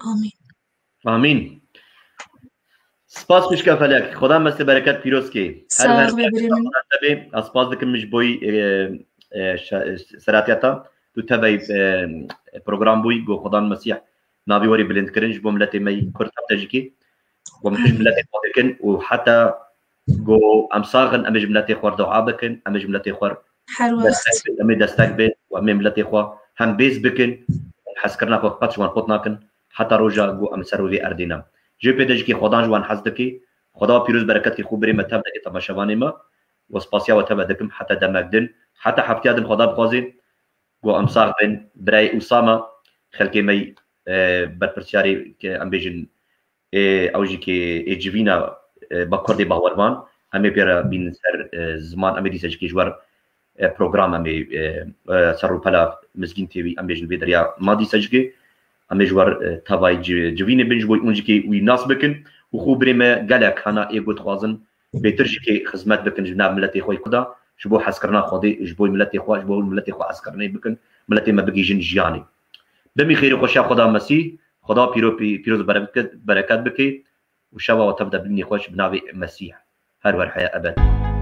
Amîn. Amîn. Spas xwişka Felek. Xudan mestê bereket pîroz kê. Her Sağ her ol, birê min. Xudan te bê. Ez spas dikim ji boyî, e, e, şa- seratiyeta tu tevey, e, program bûyî, go Xudan Mesîh navî werî bilind kirin ji bo miletê me yî Kurd hevde jî kê. Ku em ji miletê xwe dikin û heta go em sax in, em ê ji miletê xwe re dua bikin, em ê ji miletê xwe re Her wext. destek bin, em ê destek bin û em ê miletê xwe hem bêz bikin, hezkirina xwe qet ji wan qut nakin, heta roja ku em ser wê erdê ne. Ji pê de jikê Xwedan ji wan hez dike, Xweda pîroz bereketê xwe birê me tev dike temaşevanê me û spasiya we teve dikim heta demek din, heta heftiya din Xweda bixwazê ku em sax bin, birayê Usama, xelkê me, e, berpirsiyarê ke em bêjin, e, ew jî kê ê civîna, e, ba Kurdê bawervan, em ê pê re bînin ser, e, ziman, em ê dîsa jikê ji wer, e, program em ê, e, e, ser rûpela Mizgîn T V em bêjin vê derya ma dîsa jikê, em ê ji wer, e, tavayî ci- civînê bin ji bo hûn jikê wî nas bikin û xwe birê me gelek hana ê got dixwazin bêtir jikê xizmet bikin ji nav miletê xwe yê Kurda, ji bo hezkirina Xwedê, ji bo miletê xwe, ji bo miletê xwe hezkirinê bikin, miletê me bigihîjin jiyanê. Bimî xêr û xweşiya Xweda Mesîh, Xweda pîro-, pî-, pîroz bereket, bereket bike û şeva we tev de bimînî xweş bi navê Mesîh. Her wer heye ebed.